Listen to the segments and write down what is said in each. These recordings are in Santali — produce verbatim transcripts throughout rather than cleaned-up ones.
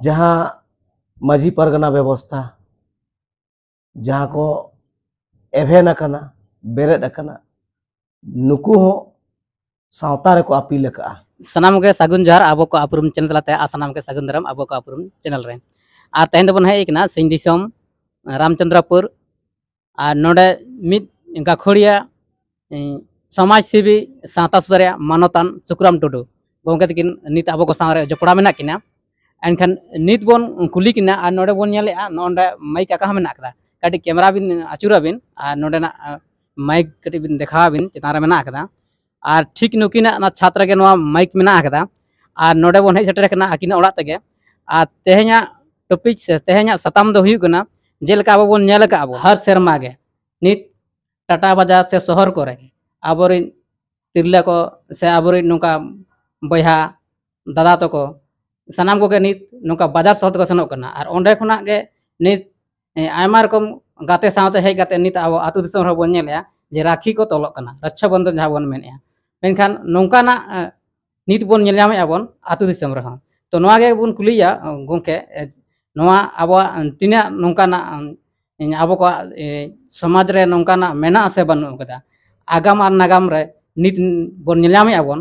ᱡᱟᱦᱟᱸ ᱢᱟᱹᱡᱷᱤ ᱯᱟᱨᱜᱟᱱᱟ ᱵᱮᱵᱚᱥᱛᱷᱟ, ᱡᱟᱦᱟᱸ ᱠᱚ ᱮᱵᱷᱮᱱ ᱟᱠᱟᱱᱟ, ᱵᱮᱨᱮᱫ ᱟᱠᱟᱱᱟ, ᱱᱩᱠᱩ ᱦᱚᱸ ᱥᱟᱶᱛᱟ ᱨᱮᱠᱚ ᱟᱹᱯᱤᱞ ᱟᱠᱟᱫᱼᱟ᱾ ᱥᱟᱱᱟᱢ ᱜᱮ ᱥᱟᱹᱜᱩᱱ ᱡᱚᱦᱟᱨ ᱟᱵᱚ ᱠᱚ ᱩᱯᱨᱩᱢ ᱪᱮᱱᱮᱞ ᱛᱟᱞᱟᱛᱮ, ᱟᱨ ᱥᱟᱱᱟᱢ ᱜᱮ ᱥᱟᱹᱜᱩᱱ ᱫᱟᱨᱟᱢ ᱟᱵᱚ ᱠᱚ ᱩᱯᱨᱩᱢ ᱪᱮᱱᱮᱞ ᱨᱮ᱾ ᱟᱨ ᱛᱮᱦᱮᱧ ᱫᱚᱵᱚᱱ ᱦᱮᱡ ᱟᱠᱟᱱᱟ ᱥᱤᱧ ᱫᱤᱥᱚᱢ ᱨᱟᱢᱪᱚᱸᱫᱽᱨᱚᱯᱩᱨ, ᱟᱨ ᱱᱚᱰᱮ ᱢᱤᱫ ᱜᱟᱹᱠᱷᱩᱲᱤᱭᱟᱹ, ᱮ, ᱥᱚᱢᱟᱡᱽ ᱥᱮᱵᱤ, ᱥᱟᱶᱛᱟ ᱥᱩᱥᱟᱹᱨᱤᱭᱟᱹ ᱢᱟᱱᱚᱛᱟᱱ ᱥᱩᱠᱨᱟᱢ ᱴᱩᱰᱩ ᱜᱚᱢᱠᱮ ᱛᱟᱹᱠᱤᱱ ᱱᱤᱛ ᱟᱵᱚ ᱠᱚ ᱥᱟᱶ ᱨᱮ ᱡᱚᱯᱲᱟᱣ ᱢᱮᱱᱟᱜ ᱠᱤᱱᱟ᱾ ᱮᱱᱠᱷᱟᱱ ᱱᱤᱛ ᱵᱚᱱ ᱠᱩᱞᱤ ᱠᱤᱱᱟ, ᱟᱨ ᱱᱚᱰᱮ ᱵᱚᱱ ᱧᱮᱞᱮᱜᱼᱟ, ᱱᱚᱰᱮ ᱢᱟᱭᱤᱠ ᱟᱠᱟ ᱦᱚᱸ ᱢᱮᱱᱟᱜ ᱟᱠᱟᱫᱟ᱾ ᱠᱟᱹᱴᱤᱡ ᱠᱮᱢᱮᱨᱟ ᱵᱤᱱ ᱟᱹᱪᱩᱨᱟ ᱵᱤᱱ, ᱟᱨ ᱱᱚᱰᱮᱱᱟᱜ, ᱮ, ᱢᱟᱭᱤᱠ ᱠᱟᱹᱴᱤᱡ ᱵᱤᱱ ᱫᱮᱠᱷᱟᱣᱟ ᱵᱤᱱ, ᱪᱮᱛᱟᱱ ᱨᱮ ᱢᱮᱱᱟᱜ ᱟᱠᱟᱫᱟ᱾ ᱟᱨ ᱴᱷᱤᱠ ᱱᱩᱠᱤᱱᱟᱜ ᱚᱱᱟ ᱪᱷᱟᱛ ᱨᱮᱜᱮ ᱱᱚᱣᱟ ᱢᱟᱭᱤᱠ ᱢᱮᱱᱟᱜ ᱟᱠᱟᱫᱟ᱾ ᱟᱨ ᱱᱚᱰᱮ ᱵᱚᱱ ᱦᱮᱡ ᱥᱮᱴᱮᱨ ᱟᱠᱟᱱᱟ ᱟᱹᱠᱤᱱᱟᱜ ᱚᱲᱟᱜ ᱛᱮᱜᱮ᱾ ᱟᱨ ᱛᱮᱦᱮᱧᱟᱜ ᱴᱚᱯᱤᱠ ᱥᱮ ᱛᱮᱦᱮᱧᱟᱜ ᱥᱟᱛᱟᱢ ᱫᱚ ᱦᱩᱭᱩᱜ ᱠᱟᱱᱟ, ᱡᱮᱞᱮᱠᱟ ᱟᱵᱚ ᱵᱚᱱ ᱧᱮᱞ ᱟᱠᱟᱫᱼᱟ ᱵᱚᱱ ᱦᱟᱨ ᱥᱮᱨᱢᱟ ᱜᱮ ᱱᱤᱛ ᱴᱟᱴᱟ ᱵᱟᱡᱟᱨ ᱥᱮ ᱥᱚᱦᱚᱨ ᱠᱚᱨᱮ ᱟᱵᱚᱨᱮᱱ ᱛᱤᱨᱞᱟᱹ ᱠᱚ ᱥᱮ ᱟᱵᱚᱨᱮᱱ ᱱᱚᱝᱠᱟ ᱵᱚᱭᱦᱟ ᱫᱟᱫᱟ ᱛᱟᱠᱚ ᱥᱟᱱᱟᱢ ᱠᱚᱜᱮ ᱱᱤᱛ ᱱᱚᱝᱠᱟ ᱵᱟᱡᱟᱨ ᱥᱚᱦᱚᱨ ᱛᱮᱠᱚ ᱥᱮᱱᱚᱜ ᱠᱟᱱᱟ᱾ ᱟᱨ ᱚᱸᱰᱮ ᱠᱷᱚᱱᱟᱜ ᱜᱮ ᱱᱤᱛ, ᱮ, ᱟᱭᱢᱟ ᱨᱚᱠᱚᱢ ᱜᱟᱛᱮ ᱥᱟᱶᱛᱮ ᱦᱮᱡ ᱠᱟᱛᱮ ᱱᱤᱛ ᱟᱵᱚ ᱟᱹᱛᱩ ᱫᱤᱥᱚᱢ ᱨᱮᱦᱚᱸ ᱵᱚᱱ ᱧᱮᱞᱮᱜᱼᱟ ᱡᱮ ᱨᱟᱠᱷᱤ ᱠᱚ ᱛᱚᱞᱚᱜ ᱠᱟᱱᱟ, ᱨᱟᱠᱷᱥᱟ ᱵᱚᱱᱫᱷᱚᱱ ᱡᱟᱦᱟᱸ ᱵᱚᱱ ᱢᱮᱱᱮᱜᱼᱟ᱾ ᱢᱮᱱᱠᱷᱟᱱ ᱱᱚᱝᱠᱟᱱᱟᱜ, ᱮ, ᱱᱤᱛ ᱵᱚᱱ ᱧᱮᱞ ᱧᱟᱢᱮᱜᱼᱟ ᱵᱚᱱ ᱟᱹᱛᱩ ᱫᱤᱥᱚᱢ ᱨᱮᱦᱚᱸ᱾ ᱛᱚ ᱱᱚᱣᱟ ᱜᱮᱵᱚᱱ ᱠᱩᱞᱤᱭᱟ, ᱮ, ᱜᱚᱢᱠᱮ, ᱮ, ᱱᱚᱣᱟ ᱟᱵᱚᱣᱟᱜ ᱛᱤᱱᱟᱹᱜ ᱱᱚᱝᱠᱟᱱᱟᱜ, ᱮ, ᱟᱵᱚ ᱠᱚᱣᱟᱜ, ᱮ, ᱥᱚᱢᱟᱡᱽ ᱨᱮ ᱱᱚᱝᱠᱟᱱᱟᱜ ᱢᱮᱱᱟᱜᱼᱟ ᱥᱮ ᱵᱟᱹᱱᱩᱜ ᱟᱠᱟᱫᱟ? ᱟᱜᱟᱢ ᱟᱨ ᱱᱟᱜᱟᱢ ᱨᱮ ᱱᱤᱛ ᱵᱚᱱ ᱧᱮᱞ ᱧᱟᱢᱮᱜᱼᱟ ᱵᱚᱱ᱾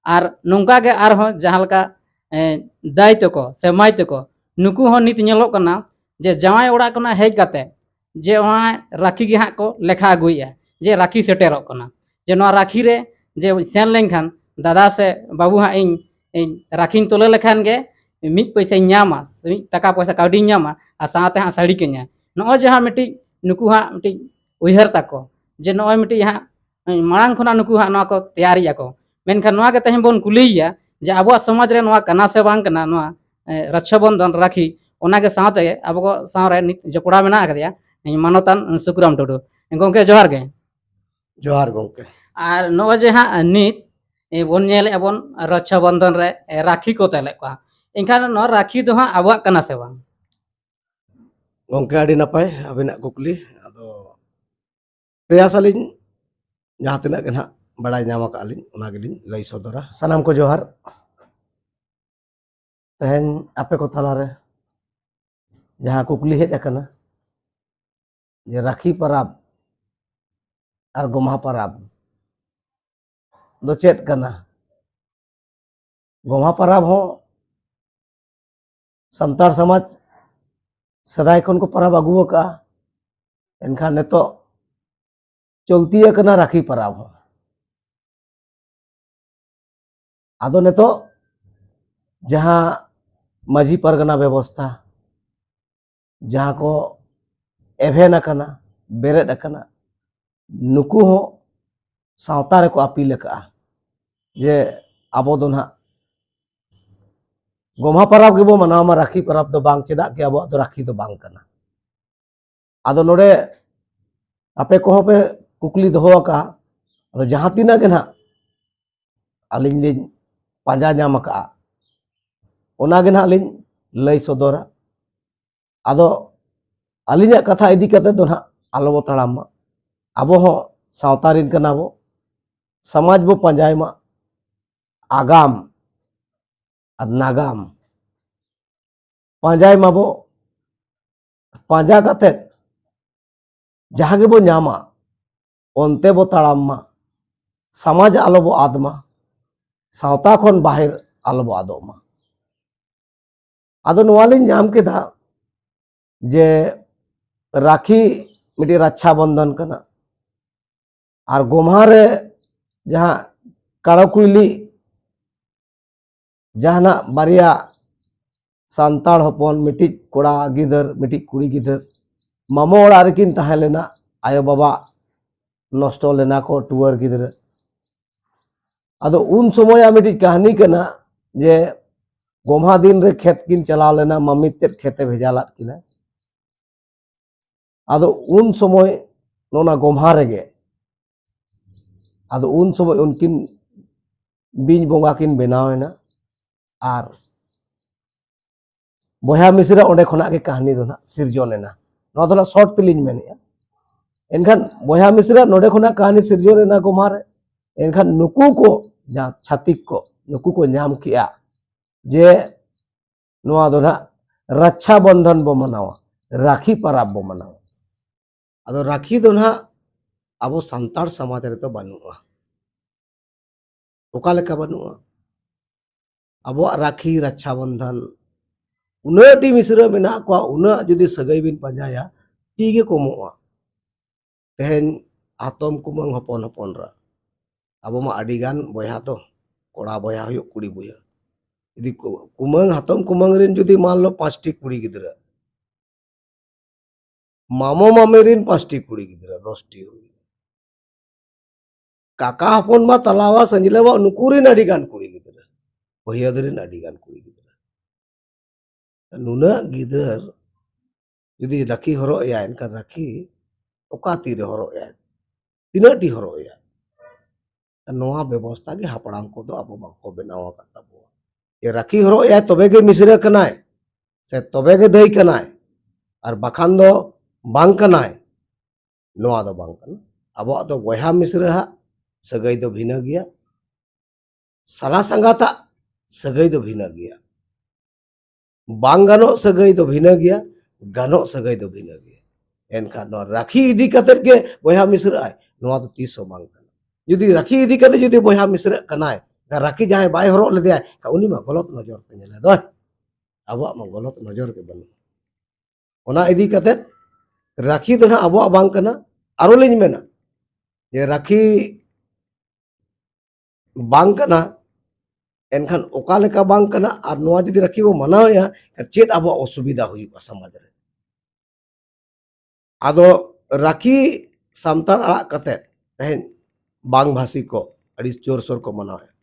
ᱟᱨ ᱱᱚᱝᱠᱟ ᱜᱮ ᱟᱨᱦᱚᱸ ᱡᱟᱦᱟᱸ ᱞᱮᱠᱟ, ᱮ, ᱫᱟᱹᱭ ᱛᱟᱠᱚ ᱥᱮ ᱢᱟᱹᱭ ᱛᱟᱠᱚ, ᱱᱩᱠᱩ ᱦᱚᱸ ᱱᱤᱛ ᱧᱮᱞᱚᱜ ᱠᱟᱱᱟ ᱡᱮ ᱡᱟᱶᱟᱭ ᱚᱲᱟᱜ ᱠᱷᱚᱱᱟᱜ ᱦᱮᱡ ᱠᱟᱛᱮ ᱡᱮ ᱚᱱᱟ ᱨᱟᱠᱷᱤ ᱜᱮ ᱦᱟᱸᱜ ᱠᱚ ᱞᱮᱠᱷᱟ ᱟᱹᱜᱩᱭᱮᱜᱼᱟ, ᱡᱮ ᱨᱟᱠᱷᱤ ᱥᱮᱴᱮᱨᱚᱜ ᱠᱟᱱᱟ, ᱡᱮ ᱱᱚᱣᱟ ᱨᱟᱠᱷᱤ ᱨᱮ ᱡᱮ ᱥᱮᱱ ᱞᱮᱱᱠᱷᱟᱱ ᱫᱟᱫᱟ ᱥᱮ ᱵᱟᱹᱵᱩ ᱦᱟᱸᱜ ᱤᱧ, ᱤᱧ ᱨᱟᱠᱷᱤᱧ ᱛᱩᱞᱟᱹᱣ ᱞᱮᱠᱷᱟᱱ ᱜᱮ ᱢᱤᱫ ᱯᱚᱭᱥᱟᱧ ᱧᱟᱢᱟ, ᱥᱮ ᱢᱤᱫ ᱴᱟᱠᱟ ᱯᱚᱭᱥᱟ ᱠᱟᱹᱣᱰᱤᱧ ᱧᱟᱢᱟ, ᱟᱨ ᱥᱟᱶᱛᱮ ᱦᱟᱸᱜ ᱥᱟᱹᱲᱤ ᱠᱚᱧᱟ᱾ ᱱᱚᱜᱼᱚᱭ ᱡᱟᱦᱟᱸ ᱢᱤᱫᱴᱤᱡ ᱱᱩᱠᱩ ᱦᱟᱸᱜ ᱢᱤᱫᱴᱤᱡ ᱩᱭᱦᱟᱹᱨ ᱛᱟᱠᱚ, ᱡᱮ ᱱᱚᱜᱼᱚᱭ ᱢᱤᱫᱴᱤᱡ ᱦᱟᱸᱜ ᱢᱟᱲᱟᱝ ᱠᱷᱚᱱᱟᱜ ᱱᱩᱠᱩ ᱦᱟᱸᱜ ᱱᱚᱣᱟ ᱠᱚ ᱛᱮᱭᱟᱨᱤᱜᱼᱟ ᱠᱚ᱾ ᱢᱮᱱᱠᱷᱟᱱ ᱱᱚᱣᱟ ᱜᱮ ᱛᱮᱦᱮᱧ ᱵᱚᱱ ᱠᱩᱞᱤᱭᱮᱭᱟ ᱡᱮ ᱟᱵᱚᱣᱟᱜ ᱥᱚᱢᱟᱡᱽ ᱨᱮ ᱱᱚᱣᱟ ᱠᱟᱱᱟ ᱥᱮ ᱵᱟᱝ ᱠᱟᱱᱟ, ᱱᱚᱣᱟ, ᱮ, ᱨᱟᱠᱷᱥᱟ ᱵᱚᱱᱫᱷᱚᱱ ᱨᱟᱠᱷᱤ, ᱚᱱᱟᱜᱮ ᱥᱟᱶᱛᱮ ᱟᱵᱚ ᱠᱚ ᱥᱟᱶ ᱨᱮ ᱱᱤᱛ ᱡᱚᱯᱲᱟᱣ ᱢᱮᱱᱟᱜ ᱟᱠᱟᱫᱮᱭᱟ ᱢᱟᱱᱚᱛᱟᱱ ᱥᱩᱠᱨᱟᱢ ᱴᱩᱰᱩ᱾ ᱜᱚᱢᱠᱮ ᱡᱚᱦᱟᱨ ᱜᱮ᱾ ᱡᱚᱦᱟᱨ ᱜᱚᱢᱠᱮ᱾ ᱟᱨ ᱱᱚᱜᱼᱚᱭ ᱡᱮ ᱦᱟᱸᱜ ᱱᱤᱛ, ᱮ, ᱵᱚᱱ ᱧᱮᱞᱮᱫᱼᱟ ᱵᱚᱱ ᱨᱟᱠᱷᱥᱟ ᱵᱚᱱᱫᱷᱚᱱ ᱨᱮ, ᱮ, ᱨᱟᱠᱷᱤ ᱠᱚ ᱛᱚᱞᱮᱫ ᱠᱚᱣᱟ, ᱮᱱᱠᱷᱟᱱ ᱱᱚᱣᱟ ᱨᱟᱠᱷᱤ ᱫᱚ ᱦᱟᱸᱜ ᱟᱵᱚᱣᱟᱜ ᱠᱟᱱᱟ ᱥᱮ ᱵᱟᱝ? ᱜᱚᱢᱠᱮ, ᱟᱹᱰᱤ ᱱᱟᱯᱟᱭ ᱟᱹᱵᱤᱱᱟᱜ ᱠᱩᱠᱞᱤ᱾ ᱟᱫᱚ ᱯᱨᱚᱭᱟᱥ ᱟᱹᱞᱤᱧ ᱡᱟᱦᱟᱸ ᱛᱤᱱᱟᱹᱜ ᱜᱮ ᱱᱟᱦᱟᱜ ᱵᱟᱲᱟᱭ ᱧᱟᱢ ᱟᱠᱟᱫ ᱞᱤᱧ, ᱚᱱᱟ ᱜᱮᱞᱤᱧ ᱞᱟᱹᱭ ᱥᱚᱫᱚᱨᱟ᱾ ᱥᱟᱱᱟᱢ ᱠᱚ ᱡᱚᱦᱟᱨ᱾ ᱛᱮᱦᱮᱧ ᱟᱯᱮ ᱠᱚ ᱛᱟᱞᱟᱨᱮ ᱡᱟᱦᱟᱸ ᱠᱩᱠᱞᱤ ᱦᱮᱡ ᱟᱠᱟᱱᱟ, ᱡᱮ ᱨᱟᱠᱷᱤ ᱯᱟᱨᱟᱵᱽ ᱟᱨ ᱜᱚᱢᱦᱟ ᱯᱟᱨᱟᱵᱽ ᱫᱚ ᱪᱮᱫ ᱠᱟᱱᱟ? ᱜᱚᱢᱦᱟ ᱯᱟᱨᱟᱵᱽ ᱦᱚᱸ ᱥᱟᱱᱛᱟᱲ ᱥᱚᱢᱟᱡᱽ ᱥᱮᱫᱟᱭ ᱠᱷᱚᱱ ᱠᱚ ᱯᱟᱨᱟᱵᱽ ᱟᱹᱜᱩ ᱟᱠᱟᱫᱼᱟ᱾ ᱮᱱᱠᱷᱟᱱ ᱱᱤᱛᱚᱜ ᱪᱚᱞᱛᱤ ᱟᱠᱟᱱᱟ ᱨᱟᱠᱷᱤ ᱯᱟᱨᱟᱵᱽ ᱦᱚᱸ᱾ ᱟᱫᱚ ᱱᱤᱛᱚᱜ ᱡᱟᱦᱟᱸ ᱢᱟᱹᱡᱷᱤ ᱯᱟᱨᱜᱟᱱᱟ ᱵᱮᱵᱚᱥᱛᱷᱟ, ᱡᱟᱦᱟᱸ ᱠᱚ ᱮᱵᱷᱮᱱ ᱟᱠᱟᱱᱟ, ᱵᱮᱨᱮᱫ ᱟᱠᱟᱱᱟ, ᱱᱩᱠᱩ ᱦᱚᱸ ᱥᱟᱶᱛᱟ ᱨᱮᱠᱚ ᱟᱹᱯᱤᱞ ᱟᱠᱟᱫᱼᱟ ᱡᱮ ᱟᱵᱚ ᱫᱚ ᱱᱟᱦᱟᱜ ᱜᱚᱢᱦᱟ ᱯᱟᱨᱟᱵᱽ ᱜᱮᱵᱚ ᱢᱟᱱᱟᱣ ᱢᱟ, ᱨᱟᱠᱷᱤ ᱯᱟᱨᱟᱵᱽ ᱫᱚ ᱵᱟᱝ᱾ ᱪᱮᱫᱟᱜ ᱠᱤ ᱟᱵᱚᱣᱟᱜ ᱫᱚ ᱨᱟᱠᱷᱤ ᱫᱚ ᱵᱟᱝ ᱠᱟᱱᱟ᱾ ᱟᱫᱚ ᱱᱚᱰᱮ ᱟᱯᱮ ᱠᱚᱦᱚᱸ ᱯᱮ ᱠᱩᱠᱞᱤ ᱫᱚᱦᱚ ᱟᱠᱟᱫᱼᱟ᱾ ᱟᱫᱚ ᱡᱟᱦᱟᱸ ᱛᱤᱱᱟᱹᱜ ᱜᱮ ᱱᱟᱦᱟᱜ ᱟᱹᱞᱤᱧ ᱞᱤᱧ ᱯᱟᱸᱡᱟ ᱧᱟᱢ ᱟᱠᱟᱫᱼᱟ, ᱚᱱᱟ ᱜᱮ ᱱᱟᱦᱟᱜ ᱞᱤᱧ ᱞᱟᱹᱭ ᱥᱚᱫᱚᱨᱟ᱾ ᱟᱫᱚ ᱟᱹᱞᱤᱧᱟᱜ ᱠᱟᱛᱷᱟ ᱤᱫᱤ ᱠᱟᱛᱮ ᱫᱚ ᱱᱟᱦᱟᱜ ᱟᱞᱚ ᱵᱚ ᱛᱟᱲᱟᱢ ᱢᱟ᱾ ᱟᱵᱚ ᱦᱚᱸ ᱥᱟᱶᱛᱟ ᱨᱤᱱ ᱠᱟᱱᱟ ᱵᱚ, ᱥᱚᱢᱟᱡᱽ ᱵᱚ ᱯᱟᱸᱡᱟᱭ ᱢᱟ, ᱟᱜᱟᱢ ᱟᱨ ᱱᱟᱜᱟᱢ ᱯᱟᱸᱡᱟᱭ ᱢᱟᱵᱚ᱾ ᱯᱟᱸᱡᱟ ᱠᱟᱛᱮᱫ ᱡᱟᱦᱟᱸ ᱜᱮᱵᱚ ᱧᱟᱢᱟ, ᱚᱱᱛᱮ ᱵᱚ ᱛᱟᱲᱟᱢ ᱢᱟ᱾ ᱥᱚᱢᱟᱡᱽ ᱟᱞᱚ ᱵᱚ ᱟᱫ ᱢᱟ, ᱥᱟᱶᱛᱟ ᱠᱷᱚᱱ ᱵᱟᱦᱮᱨ ᱟᱞᱚ ᱵᱚ ᱟᱫᱚᱜ ᱢᱟ᱾ ᱟᱫᱚ ᱱᱚᱣᱟ ᱞᱤᱧ ᱧᱟᱢ ᱠᱮᱫᱟ ᱡᱮ ᱨᱟᱠᱷᱤ ᱢᱤᱫᱴᱤᱡ ᱨᱟᱠᱷᱟ ᱵᱚᱱᱫᱷᱚᱱ ᱠᱟᱱᱟ, ᱟᱨ ᱜᱚᱢᱦᱟ ᱨᱮ ᱡᱟᱦᱟᱸ ᱠᱟᱲᱚ ᱠᱩᱭᱞᱤ, ᱡᱟᱦᱟᱱᱟᱜ ᱵᱟᱨᱭᱟ ᱥᱟᱱᱛᱟᱲ ᱦᱚᱯᱚᱱ, ᱢᱤᱫᱴᱤᱡ ᱠᱚᱲᱟ ᱜᱤᱫᱟᱹᱨ, ᱢᱤᱫᱴᱤᱡ ᱠᱩᱲᱤ ᱜᱤᱫᱟᱹᱨ, ᱢᱟᱢᱚ ᱚᱲᱟᱜ ᱨᱮᱠᱤᱱ ᱛᱟᱦᱮᱸ ᱞᱮᱱᱟ, ᱟᱭᱳ ᱵᱟᱵᱟ ᱱᱚᱥᱴᱚ ᱞᱮᱱᱟ ᱠᱚ, ᱴᱩᱣᱟᱹᱨ ᱜᱤᱫᱽᱨᱟᱹ᱾ ᱟᱫᱚ ᱩᱱ ᱥᱚᱢᱚᱭᱟᱜ ᱢᱤᱫᱴᱤᱡ ᱠᱟᱹᱦᱱᱤ ᱠᱟᱱᱟ ᱡᱮ ᱜᱚᱢᱦᱟ ᱫᱤᱱ ᱨᱮ ᱠᱷᱮᱛ ᱠᱤᱱ ᱪᱟᱞᱟᱣ ᱞᱮᱱᱟ, ᱢᱟᱢᱤᱛ ᱛᱮᱫ ᱠᱷᱮᱛᱮ ᱵᱷᱮᱡᱟ ᱞᱮᱫ ᱠᱤᱱᱟ᱾ ᱟᱫᱚ ᱩᱱ ᱥᱚᱢᱚᱭ ᱱᱚᱣᱟ ᱜᱚᱢᱦᱟ ᱨᱮᱜᱮ, ᱟᱫᱚ ᱩᱱ ᱥᱚᱢᱚᱭ ᱩᱱᱠᱤᱱ ᱵᱤᱧ ᱵᱚᱸᱜᱟ ᱠᱤᱱ ᱵᱮᱱᱟᱣ ᱮᱱᱟ᱾ ᱟᱨ ᱵᱚᱭᱦᱟ ᱢᱤᱥᱨᱟ ᱚᱸᱰᱮ ᱠᱷᱚᱱᱟᱜ ᱜᱮ ᱠᱟᱹᱦᱱᱤ ᱫᱚ ᱱᱟᱜ ᱥᱤᱨᱡᱚᱱ ᱮᱱᱟ᱾ ᱱᱚᱣᱟ ᱫᱚ ᱱᱟᱜ ᱥᱚᱨᱴ ᱛᱮᱞᱤᱧ ᱢᱮᱱᱮᱫᱼᱟ᱾ ᱮᱱᱠᱷᱟᱱ ᱵᱚᱭᱦᱟ ᱢᱤᱥᱨᱟ ᱱᱚᱰᱮ ᱠᱷᱚᱱᱟᱜ ᱠᱟᱹᱦᱱᱤ ᱥᱤᱨᱡᱚᱱ ᱮᱱᱟ ᱜᱚᱢᱦᱟ ᱨᱮ᱾ ᱮᱱᱠᱷᱟᱱ ᱱᱩᱠᱩ ᱠᱚ, ᱡᱟᱦᱟᱸ ᱪᱷᱟᱹᱛᱤᱠ ᱠᱚ, ᱱᱩᱠᱩ ᱠᱚ ᱧᱟᱢ ᱠᱮᱜᱼᱟ ᱡᱮ ᱱᱚᱣᱟ ᱫᱚ ᱱᱟᱦᱟᱜ ᱨᱟᱠᱷᱟ ᱵᱚᱱᱫᱷᱚᱱ ᱵᱚ ᱢᱟᱱᱟᱣᱟ, ᱨᱟᱠᱷᱤ ᱯᱟᱨᱟᱵᱽ ᱵᱚ ᱢᱟᱱᱟᱣᱟ᱾ ᱟᱫᱚ ᱨᱟᱠᱷᱤ ᱫᱚ ᱱᱟᱦᱟᱜ ᱟᱵᱚ ᱥᱟᱱᱛᱟᱲ ᱥᱚᱢᱟᱡᱽ ᱨᱮᱫᱚ ᱵᱟᱹᱱᱩᱜᱼᱟ᱾ ᱚᱠᱟ ᱞᱮᱠᱟ ᱵᱟᱹᱱᱩᱜᱼᱟ? ᱟᱵᱚᱣᱟᱜ ᱨᱟᱠᱷᱤ, ᱨᱟᱠᱷᱟ ᱵᱚᱱᱫᱷᱚᱱ, ᱩᱱᱟᱹᱜ ᱰᱤ ᱢᱤᱥᱨᱟᱹ ᱢᱮᱱᱟᱜ ᱠᱚᱣᱟ, ᱩᱱᱟᱹᱜ ᱡᱩᱫᱤ ᱥᱟᱹᱜᱟᱹᱭ ᱵᱤᱱ ᱯᱟᱸᱡᱟᱭᱟ, ᱛᱤ ᱜᱮ ᱠᱚᱢᱚᱜᱼᱟ᱾ ᱛᱮᱦᱮᱧ ᱦᱟᱛᱚᱢ ᱠᱩᱢᱟᱹᱝ ᱦᱚᱯᱚᱱ ᱦᱚᱯᱚᱱ ᱨᱟ, ᱟᱵᱚ ᱢᱟ ᱟᱹᱰᱤ ᱜᱟᱱ ᱵᱚᱭᱦᱟ ᱛᱚ, ᱠᱚᱲᱟ ᱵᱚᱭᱦᱟ ᱦᱩᱭᱩᱜ ᱠᱩᱲᱤ ᱵᱚᱭᱦᱟ, ᱡᱩᱫᱤ ᱠᱩ- ᱠᱩᱢᱟᱹᱝ ᱦᱟᱛᱚᱢ ᱠᱩᱢᱟᱹᱝ ᱨᱮᱱ ᱡᱩᱫᱤ ᱢᱟᱱ ᱞᱚ ᱯᱟᱸᱪᱴᱤ ᱠᱩᱲᱤ ᱜᱤᱫᱽᱨᱟᱹ, ᱢᱟᱢᱚ ᱢᱟᱢᱤ ᱨᱮᱱ ᱯᱟᱸᱪᱴᱤ ᱠᱩᱲᱤ ᱜᱤᱫᱽᱨᱟᱹ, ᱫᱚᱥᱴᱤ ᱦᱩᱭ᱾ ᱠᱟᱠᱟ ᱦᱚᱯᱚᱱ ᱢᱟ ᱛᱟᱞᱟᱣᱟ ᱥᱟᱹᱧᱡᱞᱟᱹᱣᱟ ᱱᱩᱠᱩ ᱨᱮᱱ ᱟᱹᱰᱤ ᱜᱟᱱ ᱠᱩᱲᱤ ᱜᱤᱫᱽᱨᱟᱹ, ᱵᱟᱹᱦᱤᱭᱟᱹᱫ ᱨᱮᱱ ᱟᱹᱰᱤ ᱜᱟᱱ ᱠᱩᱲᱤ ᱜᱤᱫᱽᱨᱟᱹ᱾ ᱱᱩᱱᱟᱹᱜ ᱜᱤᱫᱟᱹᱨ ᱡᱩᱫᱤ ᱨᱟᱠᱷᱤ ᱦᱚᱨᱚᱜ ᱮᱭᱟ, ᱮᱱᱠᱷᱟᱱ ᱨᱟᱠᱷᱤ ᱚᱠᱟ ᱛᱤᱨᱮ ᱦᱚᱨᱚᱜ ᱮᱭᱟ? ᱛᱤᱱᱟᱹᱜ ᱴᱤ ᱦᱚᱨᱚᱜ ᱮᱭᱟ? ᱱᱚᱣᱟ ᱵᱮᱵᱚᱥᱛᱷᱟ ᱜᱮ ᱦᱟᱯᱲᱟᱢ ᱠᱚᱫᱚ ᱟᱵᱚ ᱵᱟᱠᱚ ᱵᱮᱱᱟᱣ ᱟᱠᱟᱫ ᱛᱟᱵᱚᱣᱟ᱾ ᱡᱮ ᱨᱟᱠᱷᱤ ᱦᱚᱨᱚᱜ ᱮᱭᱟᱭ ᱛᱚᱵᱮ ᱜᱮ ᱢᱤᱥᱨᱟ ᱠᱟᱱᱟᱭ, ᱥᱮ ᱛᱚᱵᱮ ᱜᱮ ᱫᱟᱹᱭ ᱠᱟᱱᱟᱭ, ᱟᱨ ᱵᱟᱠᱷᱟᱱ ᱫᱚ ᱵᱟᱝ ᱠᱟᱱᱟᱭ, ᱱᱚᱣᱟ ᱫᱚ ᱵᱟᱝ ᱠᱟᱱᱟ᱾ ᱟᱵᱚᱣᱟᱜ ᱫᱚ ᱵᱚᱭᱦᱟ ᱢᱤᱥᱨᱟ ᱦᱟᱜ ᱥᱟᱹᱜᱟᱹᱭ ᱫᱚ ᱵᱷᱤᱱᱟᱹ ᱜᱮᱭᱟ, ᱥᱟᱞᱟ ᱥᱟᱸᱜᱟᱛᱟᱜ ᱥᱟᱹᱜᱟᱹᱭ ᱫᱚ ᱵᱷᱤᱱᱟᱹ ᱜᱮᱭᱟ, ᱵᱟᱝ ᱜᱟᱱᱚᱜ ᱥᱟᱹᱜᱟᱹᱭ ᱫᱚ ᱵᱷᱤᱱᱟᱹ ᱜᱮᱭᱟ, ᱜᱟᱱᱚᱜ ᱥᱟᱹᱜᱟᱹᱭ ᱫᱚ ᱵᱷᱤᱱᱟᱹ ᱜᱮᱭᱟ᱾ ᱮᱱᱠᱷᱟᱱ ᱱᱚᱣᱟ ᱨᱟᱠᱷᱤ ᱤᱫᱤ ᱠᱟᱛᱮᱫ ᱜᱮ ᱵᱚᱭᱦᱟ ᱢᱤᱥᱨᱟᱜ ᱟᱭ, ᱱᱚᱣᱟ ᱫᱚ ᱛᱤᱥ ᱦᱚᱸ ᱵᱟᱝ ᱠᱟᱱᱟ᱾ ᱡᱩᱫᱤ ᱨᱟᱠᱷᱤ ᱤᱫᱤ ᱠᱟᱛᱮ ᱡᱩᱫᱤ ᱵᱚᱭᱦᱟ ᱢᱤᱥᱨᱟᱜ ᱠᱟᱱᱟᱭ, ᱨᱟᱠᱷᱤ ᱡᱟᱦᱟᱸᱭ ᱵᱟᱭ ᱦᱚᱨᱚᱜ ᱞᱮᱫᱮᱭᱟ, ᱩᱱᱤ ᱢᱟ ᱜᱚᱞᱚᱛ ᱱᱚᱡᱚᱨ ᱛᱮ ᱧᱮᱞᱮ ᱫᱚᱭ᱾ ᱟᱵᱚᱣᱟᱜ ᱢᱟ ᱜᱚᱞᱚᱛ ᱱᱚᱡᱚᱨ ᱜᱮ ᱵᱟᱹᱱᱩᱜᱼᱟ᱾ ᱚᱱᱟ ᱤᱫᱤ ᱠᱟᱛᱮᱫ ᱨᱟᱠᱷᱤ ᱫᱚ ᱱᱟᱦᱟᱜ ᱟᱵᱚᱣᱟᱜ ᱵᱟᱝ ᱠᱟᱱᱟ᱾ ᱟᱨᱚ ᱞᱤᱧ ᱢᱮᱱᱟ ᱡᱮ ᱨᱟᱠᱷᱤ ᱵᱟᱝ ᱠᱟᱱᱟ, ᱮᱱᱠᱷᱟᱱ ᱚᱠᱟ ᱞᱮᱠᱟ ᱵᱟᱝ ᱠᱟᱱᱟ? ᱟᱨ ᱱᱚᱣᱟ ᱡᱩᱫᱤ ᱨᱟᱠᱷᱤ ᱵᱚ ᱢᱟᱱᱟᱣᱮᱫᱼᱟ, ᱪᱮᱫ ᱟᱵᱚᱣᱟᱜ ᱚᱥᱩᱵᱤᱫᱷᱟ ᱦᱩᱭᱩᱜᱼᱟ ᱥᱚᱢᱟᱡᱽ ᱨᱮ? ᱟᱫᱚ ᱨᱟᱠᱷᱤ ᱥᱟᱱᱛᱟᱲ ᱟᱲᱟᱜ ᱠᱟᱛᱮᱫ ᱛᱮᱦᱮᱧ ᱵᱟᱝ ᱵᱷᱟᱥᱤ ᱠᱚ ᱟᱹᱰᱤ ᱡᱳᱨᱥᱳᱨ ᱠᱚ ᱢᱟᱱᱟᱣᱮᱫᱼᱟ,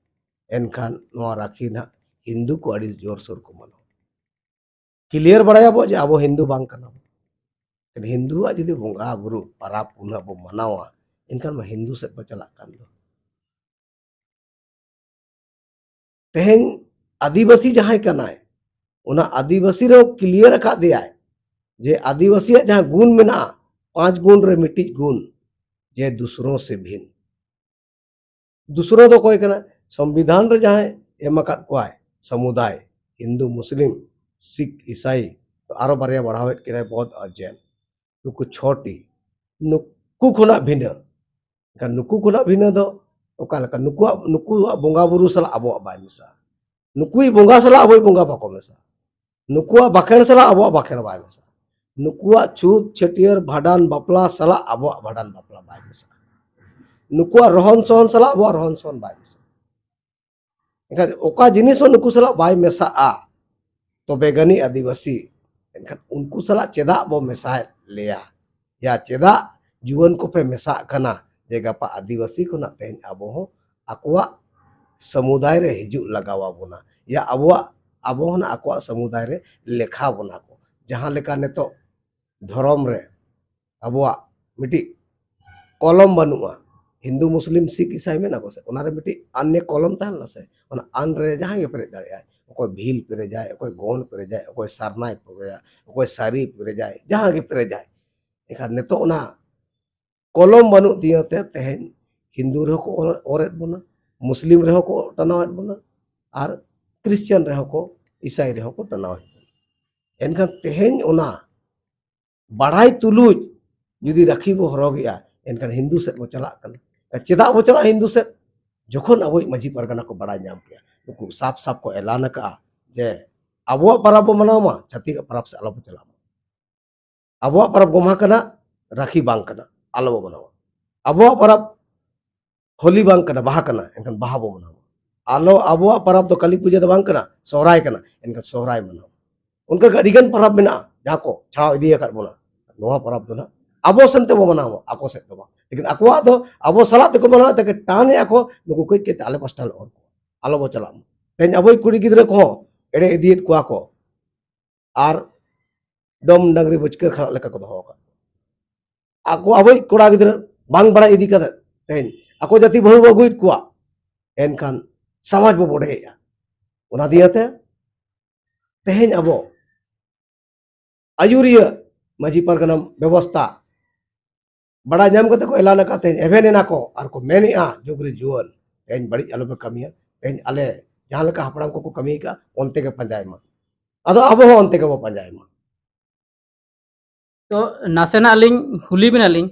ᱮᱱᱠᱷᱟᱱ ᱱᱚᱣᱟ ᱨᱟᱠᱷᱤ ᱱᱟᱦᱟᱜ ᱦᱤᱱᱫᱩ ᱠᱚ ᱟᱹᱰᱤ ᱡᱳᱨᱥᱳᱨ ᱠᱚ ᱢᱟᱱᱟᱣᱟ᱾ ᱠᱞᱤᱭᱟᱨ ᱵᱟᱲᱟᱭᱟᱵᱚ ᱡᱮ ᱟᱵᱚ ᱦᱤᱱᱫᱩ ᱵᱟᱝ ᱠᱟᱱᱟ ᱵᱚ᱾ ᱦᱤᱱᱫᱩᱣᱟᱜ ᱡᱩᱫᱤ ᱵᱚᱸᱜᱟ ᱵᱩᱨᱩ ᱯᱟᱨᱟᱵᱽ ᱯᱩᱱᱟᱹᱜ ᱵᱚ ᱢᱟᱱᱟᱣᱟ, ᱮᱱᱠᱷᱟᱱ ᱢᱟ ᱦᱤᱱᱫᱩ ᱥᱮᱫ ᱵᱚ ᱪᱟᱞᱟᱜ ᱠᱟᱱ ᱫᱚ᱾ ᱛᱮᱦᱮᱧ ᱟᱹᱫᱤᱵᱟᱹᱥᱤ ᱡᱟᱦᱟᱸᱭ ᱠᱟᱱᱟᱭ, ᱚᱱᱟ ᱟᱹᱫᱤᱵᱟᱹᱥᱤ ᱨᱮᱦᱚᱸ ᱠᱞᱤᱭᱟᱨ ᱟᱠᱟᱫ ᱫᱮᱭᱟᱭ ᱡᱮ ᱟᱹᱫᱤᱵᱟᱹᱥᱤᱭᱟᱜ ᱡᱟᱦᱟᱸ ᱜᱩᱱ ᱢᱮᱱᱟᱜᱼᱟ, ᱯᱟᱸᱪ ᱜᱩᱱ ᱨᱮ ᱢᱤᱫᱴᱤᱡ ᱜᱩᱱ, ᱡᱮ ᱫᱩᱥᱨᱚ ᱥᱮ ᱵᱷᱤᱱ᱾ ᱫᱩᱥᱨᱚ ᱫᱚ ᱚᱠᱚᱭ ᱠᱟᱱᱟ? ᱥᱚᱝᱵᱤᱫᱷᱟᱱ ᱨᱮ ᱡᱟᱦᱟᱸᱭ ᱮᱢ ᱟᱠᱟᱫ ᱠᱚᱣᱟᱭ ᱥᱚᱢᱩᱫᱟᱭ, ᱦᱤᱱᱫᱩ, ᱢᱩᱥᱞᱤᱢ, ᱥᱤᱠᱷ, ᱤᱥᱟᱭ, ᱟᱨᱚ ᱵᱟᱨᱭᱟ ᱵᱟᱲᱦᱟᱣᱮᱫ ᱠᱤᱱᱟᱭ ᱵᱚᱫᱷ ᱟᱨ ᱡᱮᱱ᱾ ᱱᱩᱠᱩ ᱪᱷᱚᱴᱤ, ᱱᱩᱠᱩ ᱠᱷᱚᱱᱟᱜ ᱵᱷᱤᱱᱟᱹ᱾ ᱮᱱᱠᱷᱟᱱ ᱱᱩᱠᱩ ᱠᱷᱚᱱᱟᱜ ᱵᱷᱤᱱᱟᱹ ᱫᱚ ᱚᱠᱟ ᱞᱮᱠᱟ? ᱱᱩᱠᱩᱣᱟᱜ, ᱱᱩᱠᱩᱣᱟᱜ ᱵᱚᱸᱜᱟ ᱵᱩᱨᱩ ᱥᱟᱞᱟᱜ ᱟᱵᱚᱣᱟᱜ ᱵᱟᱭ ᱢᱮᱥᱟᱜᱼᱟ᱾ ᱱᱩᱠᱩᱭ ᱵᱚᱸᱜᱟ ᱥᱟᱞᱟᱜ ᱟᱵᱚᱭ ᱵᱚᱸᱜᱟ ᱵᱟᱠᱚ ᱢᱮᱥᱟᱜᱼᱟ᱾ ᱱᱩᱠᱩᱣᱟᱜ ᱵᱟᱠᱷᱮᱬ ᱥᱟᱞᱟᱜ ᱟᱵᱚᱣᱟᱜ ᱵᱟᱠᱷᱮᱬ ᱵᱟᱭ ᱢᱮᱥᱟᱜᱼᱟ᱾ ᱱᱩᱠᱩᱣᱟᱜ ᱪᱷᱩᱛ, ᱪᱷᱟᱹᱴᱭᱟᱹᱨ, ᱵᱷᱟᱸᱰᱟᱱ, ᱵᱟᱯᱞᱟ ᱥᱟᱞᱟᱜ ᱟᱵᱚᱣᱟᱜ ᱵᱷᱟᱸᱰᱟᱱ, ᱵᱟᱯᱞᱟ ᱵᱟᱭ ᱢᱮᱥᱟᱜᱼᱟ᱾ ᱱᱩᱠᱩᱣᱟᱜ ᱨᱚᱦᱚᱱ ᱥᱚᱦᱚᱱ ᱥᱟᱞᱟᱜ ᱟᱵᱚᱣᱟᱜ ᱨᱚᱦᱚᱱ ᱥᱚᱦᱚᱱ ᱵᱟᱭ ᱢᱮᱥᱟᱜᱼᱟ᱾ ᱮᱱᱠᱷᱟᱱ ᱚᱠᱟ ᱡᱤᱱᱤᱥ ᱦᱚᱸ ᱱᱩᱠᱩ ᱥᱟᱞᱟᱜ ᱵᱟᱭ ᱢᱮᱥᱟᱜᱼᱟ, ᱛᱚᱵᱮ ᱜᱟᱹᱱᱤᱡ ᱟᱹᱫᱤᱵᱟᱹᱥᱤ᱾ ᱮᱱᱠᱷᱟᱱ ᱩᱱᱠᱩ ᱥᱟᱞᱟᱜ ᱪᱮᱫᱟᱜ ᱵᱚ ᱢᱮᱥᱟᱭᱮᱫ ᱞᱮᱭᱟ? ᱭᱟ ᱪᱮᱫᱟᱜ ᱡᱩᱣᱟᱹᱱ ᱠᱚᱯᱮ ᱢᱮᱥᱟᱜ ᱠᱟᱱᱟ? ᱡᱮ ᱜᱟᱯᱟ ᱟᱹᱫᱤᱵᱟᱹᱥᱤ ᱠᱷᱚᱱᱟᱜ ᱛᱮᱦᱮᱧ ᱟᱵᱚ ᱦᱚᱸ ᱟᱠᱚᱣᱟᱜ ᱥᱟᱢᱩᱫᱟᱭ ᱨᱮ ᱦᱤᱡᱩᱜ ᱞᱟᱜᱟᱣ ᱟᱵᱚᱱᱟ, ᱭᱟ ᱟᱵᱚᱣᱟᱜ, ᱟᱵᱚ ᱦᱚᱸ ᱟᱠᱚᱣᱟᱜ ᱥᱟᱢᱩᱫᱟᱭ ᱨᱮ ᱞᱮᱠᱷᱟ ᱵᱚᱱᱟ ᱠᱚ᱾ ᱡᱟᱦᱟᱸ ᱞᱮᱠᱟ ᱱᱤᱛᱚᱜ ᱫᱷᱚᱨᱚᱢ ᱨᱮ ᱟᱵᱚᱣᱟᱜ ᱢᱤᱫᱴᱤᱡ ᱠᱚᱞᱚᱢ ᱵᱟᱹᱱᱩᱜᱼᱟ, ᱦᱤᱱᱫᱩ, ᱢᱩᱥᱞᱤᱢ, ᱥᱤᱠᱷ, ᱤᱥᱟᱭ ᱢᱮᱱᱟᱜ ᱠᱚ ᱥᱮ, ᱚᱱᱟᱨᱮ ᱢᱤᱫᱴᱤᱡ ᱟᱱᱭᱟ ᱠᱚᱞᱚᱢ ᱛᱟᱦᱮᱸ ᱞᱮᱱᱟ ᱥᱮ, ᱚᱱᱟ ᱟᱱ ᱨᱮ ᱡᱟᱦᱟᱸᱭ ᱜᱮ ᱯᱮᱨᱮᱡ ᱫᱟᱲᱮᱭᱟᱜᱼᱟᱭ, ᱚᱠᱚᱭ ᱵᱷᱤᱞ ᱯᱮᱨᱮᱡᱟᱭ, ᱚᱠᱚᱭ ᱜᱚᱱᱰ ᱯᱮᱨᱮᱡᱟᱭ, ᱚᱠᱚᱭ ᱥᱟᱨᱱᱟᱭ ᱯᱮᱨᱮᱡᱟᱭ, ᱚᱠᱚᱭ ᱥᱟᱹᱨᱤ ᱯᱮᱨᱮᱡᱟᱭ, ᱡᱟᱦᱟᱸ ᱜᱮ ᱯᱮᱨᱮᱡᱟᱭ᱾ ᱮᱱᱠᱷᱟᱱ ᱱᱤᱛᱚᱜ ᱚᱱᱟ ᱠᱚᱞᱚᱢ ᱵᱟᱹᱱᱩᱜ ᱛᱤᱧᱟᱹ ᱛᱮ ᱛᱮᱦᱮᱧ ᱦᱤᱱᱫᱩ ᱨᱮᱦᱚᱸ ᱠᱚ ᱚᱨ-, ᱚᱨᱮᱫ ᱵᱚᱱᱟ, ᱢᱩᱥᱞᱤᱢ ᱨᱮᱦᱚᱸ ᱠᱚ ᱴᱟᱱᱟᱣᱮᱫ ᱵᱚᱱᱟ, ᱟᱨ ᱠᱷᱨᱤᱥᱪᱟᱱ ᱨᱮᱦᱚᱸ ᱠᱚ, ᱤᱥᱟᱭ ᱨᱮᱦᱚᱸ ᱠᱚ ᱴᱟᱱᱟᱣᱮᱫ ᱵᱚᱱᱟ᱾ ᱮᱱᱠᱷᱟᱱ ᱛᱮᱦᱮᱧ ᱚᱱᱟ ᱵᱟᱲᱟᱭ ᱛᱩᱞᱩᱡ ᱡᱩᱫᱤ ᱨᱟᱹᱠᱷᱤ ᱵᱚ ᱦᱚᱨᱚᱜᱮᱜᱼᱟ, ᱮᱱᱠᱷᱟᱱ ᱦᱤᱱᱫᱩ ᱥᱮᱫ ᱵᱚ ᱪᱟᱞᱟᱜ ᱠᱟᱱᱟ᱾ ᱪᱮᱫᱟᱜ ᱵᱚ ᱪᱟᱞᱟᱜᱼᱟ ᱦᱤᱱᱫᱩ ᱥᱮᱫ? ᱡᱚᱠᱷᱚᱱ ᱟᱵᱚᱭᱤᱡ ᱢᱟᱹᱡᱷᱤ ᱯᱟᱨᱜᱟᱱᱟ ᱠᱚ ᱵᱟᱲᱟᱭ ᱧᱟᱢ ᱠᱮᱜᱼᱟ, ᱱᱩᱠᱩ ᱥᱟᱯ ᱥᱟᱯ ᱠᱚ ᱮᱞᱟᱱ ᱟᱠᱟᱜᱼᱟ ᱡᱮ ᱟᱵᱚᱣᱟᱜ ᱯᱟᱨᱟᱵᱽ ᱵᱚ ᱢᱟᱱᱟᱣ ᱢᱟ, ᱪᱷᱟᱹᱛᱤᱠᱟᱜ ᱯᱟᱨᱟᱵᱽ ᱥᱮᱫ ᱟᱞᱚ ᱵᱚ ᱪᱟᱞᱟᱜ ᱢᱟ᱾ ᱟᱵᱚᱣᱟᱜ ᱯᱟᱨᱟᱵᱽ ᱜᱚᱢᱦᱟ ᱠᱟᱱᱟ, ᱨᱟᱹᱠᱷᱤ ᱵᱟᱝ ᱠᱟᱱᱟ, ᱟᱞᱚ ᱵᱚ ᱢᱟᱱᱟᱣᱟ᱾ ᱟᱵᱚᱣᱟᱜ ᱯᱟᱨᱟᱵᱽ ᱦᱳᱞᱤ ᱵᱟᱝ ᱠᱟᱱᱟ, ᱵᱟᱦᱟ ᱠᱟᱱᱟ, ᱮᱱᱠᱷᱟᱱ ᱵᱟᱦᱟ ᱵᱚ ᱢᱟᱱᱟᱣᱟ᱾ ᱟᱞᱚ, ᱟᱵᱚᱣᱟᱜ ᱯᱟᱨᱟᱵᱽ ᱫᱚ ᱠᱟᱹᱞᱤ ᱯᱩᱡᱟᱹ ᱫᱚ ᱵᱟᱝ ᱠᱟᱱᱟ, ᱥᱚᱦᱨᱟᱭ ᱠᱟᱱᱟ, ᱮᱱᱠᱷᱟᱱ ᱥᱚᱦᱨᱟᱭ ᱢᱟᱱᱟᱣᱟ᱾ ᱚᱱᱠᱟ ᱜᱮ ᱟᱹᱰᱤᱜᱟᱱ ᱯᱟᱨᱟᱵᱽ ᱢᱮᱱᱟᱜᱼᱟ, ᱡᱟᱦᱟᱸ ᱠᱚ ᱪᱷᱟᱲᱟᱣ ᱤᱫᱤ ᱟᱠᱟᱫ ᱵᱚᱱᱟ᱾ ᱱᱚᱣᱟ ᱯᱟᱨᱟᱵᱽ ᱫᱚ ᱱᱟᱜ ᱟᱵᱚ ᱥᱮᱱ ᱛᱮᱵᱚ ᱢᱟᱱᱟᱣᱟ, ᱟᱠᱚ ᱥᱮᱫ ᱫᱚ ᱵᱟᱝ᱾ ᱞᱮᱠᱤᱱ ᱟᱠᱚᱣᱟᱜ ᱫᱚ ᱟᱵᱚ ᱥᱟᱞᱟᱜ ᱛᱮᱠᱚ ᱢᱟᱱᱟᱣᱮᱫ ᱛᱮᱜᱮ ᱴᱟᱱᱮᱜᱼᱟ ᱠᱚ, ᱱᱩᱠᱩ ᱠᱟᱹᱡ ᱠᱟᱹᱡ ᱛᱮ ᱟᱞᱮ ᱯᱟᱥᱴᱟ ᱞᱮ ᱚᱨ ᱠᱚᱣᱟ, ᱟᱞᱚ ᱵᱚ ᱪᱟᱞᱟᱜ ᱢᱟ᱾ ᱛᱮᱦᱮᱧ ᱟᱵᱚᱭᱤᱡ ᱠᱩᱲᱤ ᱜᱤᱫᱽᱨᱟᱹ ᱠᱚᱦᱚᱸ ᱮᱲᱮ ᱤᱫᱤᱭᱮᱫ ᱠᱚᱣᱟ ᱠᱚ, ᱟᱨ ᱰᱚᱢ ᱰᱟᱝᱨᱤ ᱵᱟᱹᱪᱠᱟᱹᱨ ᱠᱷᱟᱱᱟᱜ ᱞᱮᱠᱟ ᱠᱚ ᱫᱚᱦᱚ ᱟᱠᱟᱫ ᱠᱚᱣᱟ᱾ ᱟᱠᱚ, ᱟᱵᱚᱭᱤᱡ ᱠᱚᱲᱟ ᱜᱤᱫᱽᱨᱟᱹ ᱵᱟᱝ ᱵᱟᱲᱟᱭ ᱤᱫᱤ ᱠᱟᱛᱮ ᱛᱮᱦᱮᱧ ᱟᱠᱚ ᱡᱟᱹᱛᱤ ᱵᱟᱹᱦᱩ ᱵᱚ ᱟᱹᱜᱩᱭᱮᱫ ᱠᱚᱣᱟ, ᱮᱱᱠᱷᱟᱱ ᱥᱚᱢᱟᱡᱽ ᱵᱚ ᱵᱚᱰᱮᱭᱮᱫᱼᱟ᱾ ᱚᱱᱟ ᱫᱤᱭᱟᱹᱛᱮ ᱛᱮᱦᱮᱧ ᱟᱵᱚ ᱟᱹᱭᱩᱨᱤᱭᱟᱹ ᱢᱟᱹᱡᱷᱤ ᱯᱟᱨᱜᱟᱱᱟ ᱵᱮᱵᱚᱥᱛᱷᱟ ᱵᱟᱲᱟᱭ ᱧᱟᱢ ᱠᱟᱛᱮ ᱠᱚ ᱮᱞᱟᱱ ᱟᱠᱟᱫ, ᱛᱮᱦᱮᱧ ᱮᱵᱷᱮᱱ ᱮᱱᱟ ᱠᱚ ᱟᱨ ᱠᱚ ᱢᱮᱱᱮᱜᱼᱟ, ᱡᱩᱜᱽ ᱨᱮ ᱡᱩᱣᱟᱹᱱ, ᱛᱮᱦᱮᱧ ᱵᱟᱹᱲᱤᱡ ᱟᱞᱚᱯᱮ ᱠᱟᱹᱢᱤᱭᱟ, ᱛᱮᱦᱮᱧ ᱟᱞᱮ ᱡᱟᱦᱟᱸ ᱞᱮᱠᱟ ᱦᱟᱯᱲᱟᱢ ᱠᱚᱠᱚ ᱠᱟᱹᱢᱤ ᱟᱠᱟᱫ, ᱚᱱᱛᱮ ᱜᱮ ᱯᱟᱸᱡᱟᱭ ᱢᱟ᱾ ᱟᱫᱚ ᱟᱵᱚ ᱦᱚᱸ ᱚᱱᱛᱮ ᱜᱮᱵᱚ ᱯᱟᱸᱡᱟᱭ ᱢᱟ᱾ ᱛᱚ ᱱᱟᱥᱮᱱᱟᱜ ᱞᱤᱧ ᱠᱩᱞᱤ ᱵᱮᱱᱟᱞᱤᱧ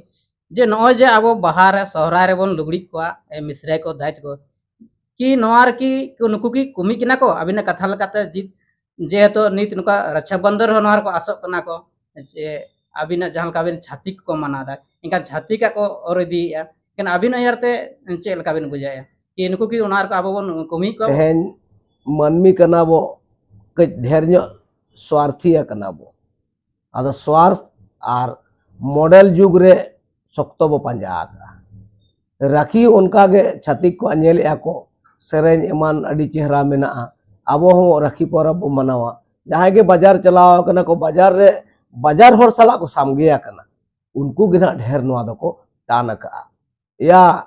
ᱡᱮ ᱱᱚᱜᱼᱚᱭ ᱡᱮ ᱟᱵᱚ ᱵᱟᱦᱟ ᱨᱮ ᱥᱚᱦᱨᱟᱭ ᱨᱮᱵᱚᱱ ᱞᱩᱜᱽᱲᱤᱡ ᱠᱚᱣᱟ, ᱮ, ᱢᱤᱥᱨᱟᱭ ᱠᱚ, ᱫᱟᱭ ᱛᱟᱠᱚ, ᱠᱤ ᱱᱚᱣᱟ ᱨᱮᱠᱤ ᱱᱩᱠᱩ ᱠᱤ ᱠᱚᱢᱤᱜ ᱠᱟᱱᱟ ᱠᱚ? ᱟᱹᱵᱤᱱᱟᱜ ᱠᱟᱛᱷᱟ ᱞᱮᱠᱟᱛᱮ ᱡᱤ-, ᱡᱮᱦᱮᱛᱩ ᱱᱤᱛ ᱱᱚᱝᱠᱟ ᱨᱟᱠᱷᱟ ᱵᱚᱱᱫᱷᱚᱱ ᱨᱮᱦᱚᱸ ᱱᱚᱣᱟ ᱨᱮᱠᱚ ᱟᱥᱚᱜ ᱠᱟᱱᱟ ᱠᱚ ᱡᱮ ᱟᱹᱵᱤᱱᱟᱜ ᱡᱟᱦᱟᱸ ᱞᱮᱠᱟ ᱵᱤᱱ ᱪᱷᱟᱹᱛᱤᱠ ᱠᱚ ᱢᱟᱱᱟᱣ ᱮᱫᱟ, ᱮᱱᱠᱷᱟᱱ ᱪᱷᱟᱹᱛᱤᱠᱟᱜ ᱠᱚ ᱚᱨ ᱤᱫᱤᱭᱮᱫᱼᱟ᱾ ᱮᱱᱠᱷᱟᱱ ᱟᱹᱵᱤᱱ ᱩᱭᱦᱟᱹᱨ ᱛᱮ ᱪᱮᱫ ᱞᱮᱠᱟ ᱵᱤᱱ ᱵᱩᱡᱷᱟᱹᱣᱮᱫᱼᱟ ᱠᱤ ᱱᱩᱠᱩ ᱠᱤ ᱚᱱᱟ ᱨᱮᱠᱚ ᱟᱵᱚ ᱵᱚᱱ ᱠᱚᱢᱤᱭᱮᱫ ᱠᱚᱣᱟ? ᱛᱮᱦᱮᱧ ᱢᱟᱹᱱᱢᱤ ᱠᱟᱱᱟ ᱵᱚ, ᱠᱟᱹᱡ ᱰᱷᱮᱨ ᱧᱚᱜ ᱥᱣᱟᱨᱛᱷᱤᱭᱟ ᱠᱟᱱᱟ ᱵᱚ᱾ ᱟᱫᱚ ᱥᱣᱟᱨᱛᱷ ᱟᱨ ᱢᱚᱰᱮᱞ ᱡᱩᱜᱽ ᱨᱮ ᱥᱚᱠᱛᱚ ᱵᱚ ᱯᱟᱸᱡᱟ ᱟᱠᱟᱫᱼᱟ᱾ ᱨᱟᱠᱷᱤ ᱚᱱᱠᱟ ᱜᱮ ᱪᱷᱟᱹᱛᱤᱠ ᱠᱚ ᱧᱮᱞᱮᱫᱼᱟ ᱠᱚ, ᱥᱮᱨᱮᱧ ᱮᱢᱟᱱ ᱟᱹᱰᱤ ᱪᱮᱦᱨᱟ ᱢᱮᱱᱟᱜᱼᱟ᱾ ᱟᱵᱚ ᱦᱚᱸ ᱨᱟᱠᱷᱤ ᱯᱚᱨᱚᱵᱽ ᱵᱚ ᱢᱟᱱᱟᱣᱟ᱾ ᱡᱟᱦᱟᱸᱭ ᱜᱮ ᱵᱟᱡᱟᱨ ᱪᱟᱞᱟᱣ ᱠᱟᱱᱟ ᱠᱚ, ᱵᱟᱡᱟᱨ ᱨᱮ ᱵᱟᱡᱟᱨ ᱦᱚᱲ ᱥᱟᱞᱟᱜ ᱠᱚ ᱥᱟᱢᱜᱮ ᱟᱠᱟᱱᱟ, ᱩᱱᱠᱩ ᱜᱮ ᱱᱟᱜ ᱰᱷᱮᱨ ᱱᱚᱣᱟ ᱫᱚᱠᱚ ᱴᱟᱱ ᱟᱠᱟᱜᱼᱟ᱾ ᱭᱟ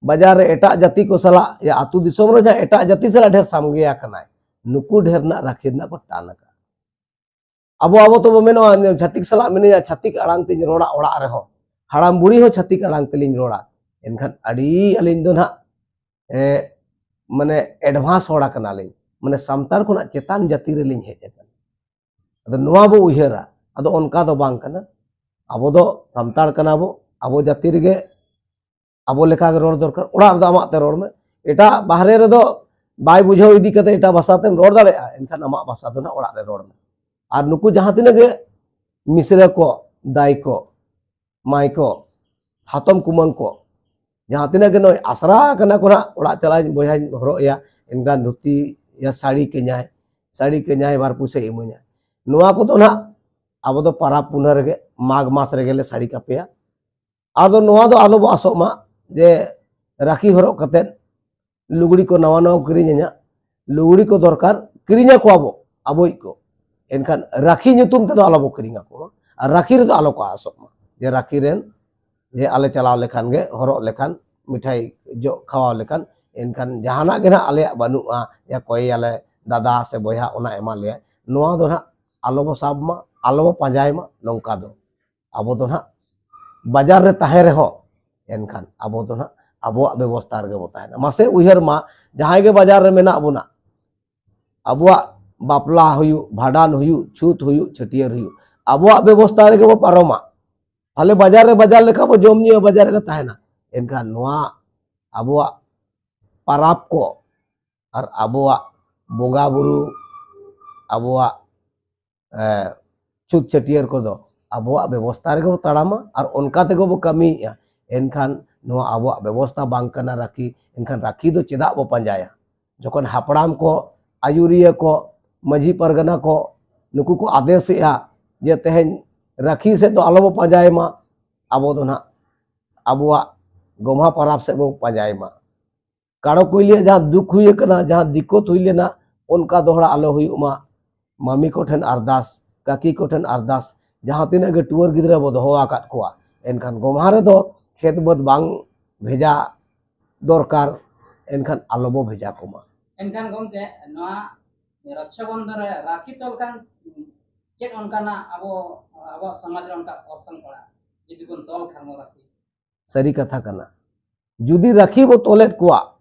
ᱵᱟᱡᱟᱨ ᱨᱮ ᱮᱴᱟᱜ ᱡᱟᱹᱛᱤ ᱠᱚ ᱥᱟᱞᱟᱜ, ᱭᱟ ᱟᱹᱛᱩ ᱫᱤᱥᱚᱢ ᱨᱮ ᱡᱟᱦᱟᱸ ᱮᱴᱟᱜ ᱡᱟᱹᱛᱤ ᱥᱟᱞᱟᱜ ᱰᱷᱮᱨ ᱥᱟᱢᱜᱮ ᱟᱠᱟᱱᱟᱭ, ᱱᱩᱠᱩ ᱰᱷᱮᱨ ᱱᱟᱜ ᱨᱟᱠᱷᱤ ᱨᱮᱱᱟᱜ ᱠᱚ ᱴᱟᱱ ᱟᱠᱟᱜᱼᱟ᱾ ᱟᱵᱚ ᱟᱵᱚ ᱛᱮᱵᱚ ᱢᱮᱱᱚᱜᱼᱟ, ᱪᱷᱟᱹᱛᱤᱠ ᱥᱟᱞᱟᱜ ᱢᱤᱱᱟᱹᱧᱟ, ᱪᱷᱟᱹᱛᱤᱠ ᱟᱲᱟᱝ ᱛᱤᱧ ᱨᱚᱲᱟ ᱚᱲᱟᱜ ᱨᱮᱦᱚᱸ, ᱦᱟᱲᱟᱢ ᱵᱩᱲᱦᱤ ᱦᱚᱸ ᱪᱷᱟᱹᱛᱤᱠ ᱟᱲᱟᱝ ᱛᱮᱞᱤᱧ ᱨᱚᱲᱟ, ᱮᱱᱠᱷᱟᱱ ᱟᱹᱰᱤ ᱟᱹᱞᱤᱧ ᱫᱚ ᱱᱟᱦᱟᱜ, ᱮ, ᱢᱟᱱᱮ advance ᱦᱚᱲ ᱟᱠᱟᱱᱟᱞᱤᱧ, ᱢᱟᱱᱮ ᱥᱟᱱᱛᱟᱲ ᱠᱷᱚᱱᱟᱜ ᱪᱮᱛᱟᱱ ᱡᱟᱹᱛᱤ ᱨᱮᱞᱤᱧ ᱦᱮᱡ ᱟᱠᱟᱱᱟ᱾ ᱟᱫᱚ ᱱᱚᱣᱟ ᱵᱚ ᱩᱭᱦᱟᱹᱨᱟ, ᱟᱫᱚ ᱚᱱᱠᱟ ᱫᱚ ᱵᱟᱝ ᱠᱟᱱᱟ᱾ ᱟᱵᱚ ᱫᱚ ᱥᱟᱱᱛᱟᱲ ᱠᱟᱱᱟ ᱵᱚ, ᱟᱵᱚ ᱡᱟᱹᱛᱤ ᱨᱮᱜᱮ ᱟᱵᱚ ᱞᱮᱠᱟ ᱜᱮ ᱨᱚᱲ ᱫᱚᱨᱠᱟᱨ᱾ ᱚᱲᱟᱜ ᱨᱮᱫᱚ ᱟᱢᱟᱜ ᱛᱮ ᱨᱚᱲ ᱢᱮ, ᱮᱴᱟᱜ ᱵᱟᱦᱨᱮ ᱨᱮᱫᱚ ᱵᱟᱭ ᱵᱩᱡᱷᱟᱹᱣ ᱤᱫᱤ ᱠᱟᱛᱮ ᱮᱴᱟᱜ ᱵᱷᱟᱥᱟ ᱛᱮᱢ ᱨᱚᱲ ᱫᱟᱲᱮᱭᱟᱜᱼᱟ, ᱮᱱᱠᱷᱟᱱ ᱟᱢᱟᱜ ᱵᱷᱟᱥᱟ ᱫᱚ ᱱᱟᱜ ᱚᱲᱟᱜ ᱨᱮ ᱨᱚᱲ ᱢᱮ᱾ ᱟᱨ ᱱᱩᱠᱩ ᱡᱟᱦᱟᱸ ᱛᱤᱱᱟᱹᱜ ᱜᱮ ᱢᱤᱥᱨᱟ ᱠᱚ, ᱫᱟᱭ ᱠᱚ, ᱢᱟᱭ ᱠᱚ, ᱦᱟᱛᱚᱢ ᱠᱩᱢᱟᱹᱝ ᱠᱚ, ᱡᱟᱦᱟᱸ ᱛᱤᱱᱟᱹᱜ ᱜᱮ ᱱᱚᱜᱼᱚᱭ ᱟᱥᱨᱟ ᱠᱟᱱᱟ ᱠᱚ ᱱᱟᱜ, ᱚᱲᱟᱜ ᱪᱟᱞᱟᱜ ᱵᱚᱭᱦᱟᱧ ᱦᱚᱨᱚᱜ ᱮᱭᱟ, ᱮᱱᱠᱷᱟᱱ ᱫᱷᱩᱛᱤ ᱭᱟ ᱥᱟᱹᱲᱤ ᱠᱟᱹᱧᱟᱭ, ᱥᱟᱹᱲᱤ ᱠᱟᱹᱧᱟᱭ, ᱵᱟᱨ ᱯᱩᱭᱥᱟᱹᱭ ᱤᱢᱟᱹᱧᱟ᱾ ᱱᱚᱣᱟ ᱠᱚᱫᱚ ᱱᱟᱜ ᱟᱵᱚ ᱫᱚ ᱯᱟᱨᱟᱵᱽ ᱯᱩᱱᱟᱹ ᱨᱮᱜᱮ, ᱢᱟᱜᱽ ᱢᱟᱥ ᱨᱮᱜᱮ ᱞᱮ ᱥᱟᱹᱲᱤ ᱠᱟᱯᱮᱭᱟ᱾ ᱟᱫᱚ ᱱᱚᱣᱟ ᱫᱚ ᱟᱞᱚ ᱵᱚ ᱟᱥᱚᱜ ᱢᱟ ᱡᱮ ᱨᱟᱠᱷᱤ ᱦᱚᱨᱚᱜ ᱠᱟᱛᱮᱫ ᱞᱩᱜᱽᱲᱤ ᱠᱚ ᱱᱟᱣᱟ ᱱᱟᱣᱟ ᱠᱚ ᱠᱤᱨᱤᱧ ᱟᱹᱧᱟ, ᱞᱩᱜᱽᱲᱤ ᱠᱚ ᱫᱚᱨᱠᱟᱨ, ᱠᱤᱨᱤᱧ ᱟᱠᱚᱣᱟ ᱵᱚ ᱟᱵᱚᱭᱤᱡ ᱠᱚ, ᱮᱱᱠᱷᱟᱱ ᱨᱟᱠᱷᱤ ᱧᱩᱛᱩᱢ ᱛᱮᱫᱚ ᱟᱞᱚ ᱵᱚ ᱠᱤᱨᱤᱧ ᱟᱠᱚ ᱢᱟ᱾ ᱟᱨ ᱨᱟᱠᱷᱤ ᱨᱮᱫᱚ ᱟᱞᱚ ᱠᱚ ᱟᱥᱚᱜ ᱢᱟ ᱡᱮ ᱨᱟᱠᱷᱤ ᱨᱮᱱ ᱡᱮ ᱟᱞᱮ ᱪᱟᱞᱟᱣ ᱞᱮᱠᱷᱟᱱ ᱜᱮ, ᱦᱚᱨᱚᱜ ᱞᱮᱠᱷᱟᱱ, ᱢᱤᱴᱷᱟᱭ ᱡᱚᱜ ᱠᱷᱟᱣᱟᱣ ᱞᱮᱠᱷᱟᱱ, ᱮᱱᱠᱷᱟᱱ ᱡᱟᱦᱟᱱᱟᱜ ᱜᱮ ᱱᱟᱦᱟᱜ ᱟᱞᱮᱭᱟᱜ ᱵᱟᱹᱱᱩᱜᱼᱟ, ᱡᱟ ᱠᱚᱭᱮᱭᱟᱞᱮ ᱫᱟᱫᱟ ᱥᱮ ᱵᱚᱭᱦᱟ, ᱚᱱᱟ ᱮᱢᱟ ᱞᱮᱭᱟ, ᱱᱚᱣᱟ ᱫᱚ ᱱᱟᱦᱟᱜ ᱟᱞᱚ ᱵᱚ ᱥᱟᱵ ᱢᱟ, ᱟᱞᱚ ᱵᱚ ᱯᱟᱸᱡᱟᱭ ᱢᱟ᱾ ᱱᱚᱝᱠᱟ ᱫᱚ ᱟᱵᱚ ᱫᱚ ᱱᱟᱦᱟᱜ ᱵᱟᱡᱟᱨ ᱨᱮ ᱛᱟᱦᱮᱸ ᱨᱮᱦᱚᱸ, ᱮᱱᱠᱷᱟᱱ ᱟᱵᱚ ᱫᱚ ᱱᱟᱦᱟᱜ ᱟᱵᱚᱣᱟᱜ ᱵᱮᱵᱚᱥᱛᱷᱟ ᱨᱮᱜᱮ ᱵᱚ ᱛᱟᱦᱮᱱᱟ᱾ ᱢᱟᱥᱮ ᱩᱭᱦᱟᱹᱨ ᱢᱟ, ᱡᱟᱦᱟᱸᱭ ᱜᱮ ᱵᱟᱡᱟᱨ ᱨᱮ ᱢᱮᱱᱟᱜ ᱵᱚᱱᱟ, ᱟᱵᱚᱣᱟᱜ ᱵᱟᱯᱞᱟ ᱦᱩᱭᱩᱜ, ᱵᱷᱟᱸᱰᱟᱱ ᱦᱩᱭᱩᱜ, ᱪᱷᱩᱛ ᱦᱩᱭᱩᱜ, ᱪᱷᱟᱹᱴᱭᱟᱹᱨ ᱦᱩᱭᱩᱜ, ᱟᱵᱚᱣᱟᱜ ᱵᱮᱵᱚᱥᱛᱷᱟ ᱨᱮᱜᱮ ᱵᱚ ᱯᱟᱨᱚᱢᱟ᱾ ᱛᱟᱦᱞᱮ ᱵᱟᱡᱟᱨ ᱨᱮ ᱵᱟᱡᱟᱨ ᱞᱮᱠᱟ ᱵᱚ ᱡᱚᱢ ᱧᱩᱭᱟ, ᱵᱟᱡᱟᱨ ᱨᱮᱜᱮ ᱛᱟᱦᱮᱱᱟ᱾ ᱮᱱᱠᱷᱟᱱ ᱱᱚᱣᱟ ᱟᱵᱚᱣᱟᱜ ᱯᱟᱨᱟᱵᱽ ᱠᱚ ᱟᱨ ᱟᱵᱚᱣᱟᱜ ᱵᱚᱸᱜᱟ ᱵᱩᱨᱩ, ᱟᱵᱚᱣᱟᱜ ᱮ, ᱪᱷᱩᱛ ᱪᱷᱟᱹᱴᱭᱟᱹᱨ ᱠᱚᱫᱚ ᱟᱵᱚᱣᱟᱜ ᱵᱮᱵᱚᱥᱛᱷᱟ ᱨᱮᱜᱮ ᱵᱚ ᱛᱟᱲᱟᱢᱟ ᱟᱨ ᱚᱱᱠᱟ ᱛᱮᱜᱮ ᱵᱚ ᱠᱟᱹᱢᱤᱭᱮᱫᱼᱟ᱾ ᱮᱱᱠᱷᱟᱱ ᱱᱚᱣᱟ ᱟᱵᱚᱣᱟᱜ ᱵᱮᱵᱚᱥᱛᱷᱟ ᱵᱟᱝ ᱠᱟᱱᱟ ᱨᱟᱹᱠᱷᱤ, ᱮᱱᱠᱷᱟᱱ ᱨᱟᱹᱠᱷᱤ ᱫᱚ ᱪᱮᱫᱟᱜ ᱵᱚ ᱯᱟᱸᱡᱟᱭᱟ? ᱡᱚᱠᱷᱚᱱ ᱦᱟᱯᱲᱟᱢ ᱠᱚ, ᱟᱹᱭᱩᱨᱤᱭᱟᱹ ᱠᱚ, ᱢᱟᱹᱡᱷᱤ ᱯᱟᱨᱜᱟᱱᱟ ᱠᱚ, ᱱᱩᱠᱩ ᱠᱚ ᱟᱫᱮᱥᱮᱜᱼᱟ ᱡᱮ ᱛᱮᱦᱮᱧ ᱨᱟᱹᱠᱷᱤ ᱥᱮᱫ ᱫᱚ ᱟᱞᱚ ᱵᱚ ᱯᱟᱸᱡᱟᱭ ᱢᱟ, ᱟᱵᱚ ᱫᱚ ᱱᱟᱦᱟᱜ ᱟᱵᱚᱣᱟᱜ ᱜᱚᱢᱦᱟ ᱯᱟᱨᱟᱵᱽ ᱥᱮᱫ ᱵᱚ ᱯᱟᱸᱡᱟᱭ ᱢᱟ᱾ ᱠᱟᱲᱚ ᱠᱩᱭᱞᱤᱭᱟᱜ ᱡᱟᱦᱟᱸ ᱫᱩᱠ ᱦᱩᱭ ᱟᱠᱟᱱᱟ, ᱡᱟᱦᱟᱸ ᱫᱤᱠᱠᱚᱛ ᱦᱩᱭ ᱞᱮᱱᱟ, ᱚᱱᱠᱟ ᱫᱚᱦᱲᱟ ᱟᱞᱚ ᱦᱩᱭᱩᱜ ᱢᱟ᱾ ᱢᱟᱢᱤ ᱠᱚᱴᱷᱮᱱ ᱟᱨᱫᱟᱥ, ᱠᱟᱠᱤ ᱠᱚᱴᱷᱮᱱ ᱟᱨᱫᱟᱥ, ᱡᱟᱦᱟᱸ ᱛᱤᱱᱟᱹᱜ ᱜᱮ ᱴᱩᱣᱟᱹᱨ ᱜᱤᱫᱽᱨᱟᱹ ᱵᱚ ᱫᱚᱦᱚ ᱟᱠᱟᱫ ᱠᱚᱣᱟ, ᱮᱱᱠᱷᱟᱱ ᱜᱚᱢᱦᱟ ᱨᱮᱫᱚ ᱠᱷᱮᱛ ᱵᱟᱹᱫᱽ ᱵᱟᱝ ᱵᱷᱮᱡᱟ ᱫᱚᱨᱠᱟᱨ, ᱮᱱᱠᱷᱟᱱ ᱟᱞᱚ ᱵᱚ ᱵᱷᱮᱡᱟ ᱠᱚᱢᱟ᱾ ᱮᱱᱠᱷᱟᱱ ᱜᱚᱢᱠᱮ, ᱱᱚᱣᱟ ᱨᱚᱠᱥᱟ ᱵᱚᱱᱫᱷᱚᱱ ᱨᱮ ᱨᱟᱠᱷᱤ ᱛᱚᱞ ᱠᱷᱟᱱ ᱪᱮᱫ ᱚᱱᱠᱟᱱᱟᱜ ᱟᱵᱚ, ᱟᱵᱚᱣᱟᱜ ᱥᱚᱢᱟᱡᱽ ᱨᱮ ᱚᱱᱠᱟ ᱚᱨᱥᱚᱝ ᱯᱟᱲᱟᱜᱼᱟ, ᱡᱩᱫᱤ ᱵᱚᱱ ᱛᱚᱞ ᱠᱷᱟᱱ ᱵᱚᱱ ᱨᱟᱠᱷᱤ? ᱥᱟᱹᱨᱤ ᱠᱟᱛᱷᱟ ᱠᱟᱱᱟ, ᱡᱩᱫᱤ ᱨᱟᱠᱷᱤ ᱵᱚ ᱛᱚᱞᱮᱫ ᱠᱚᱣᱟ,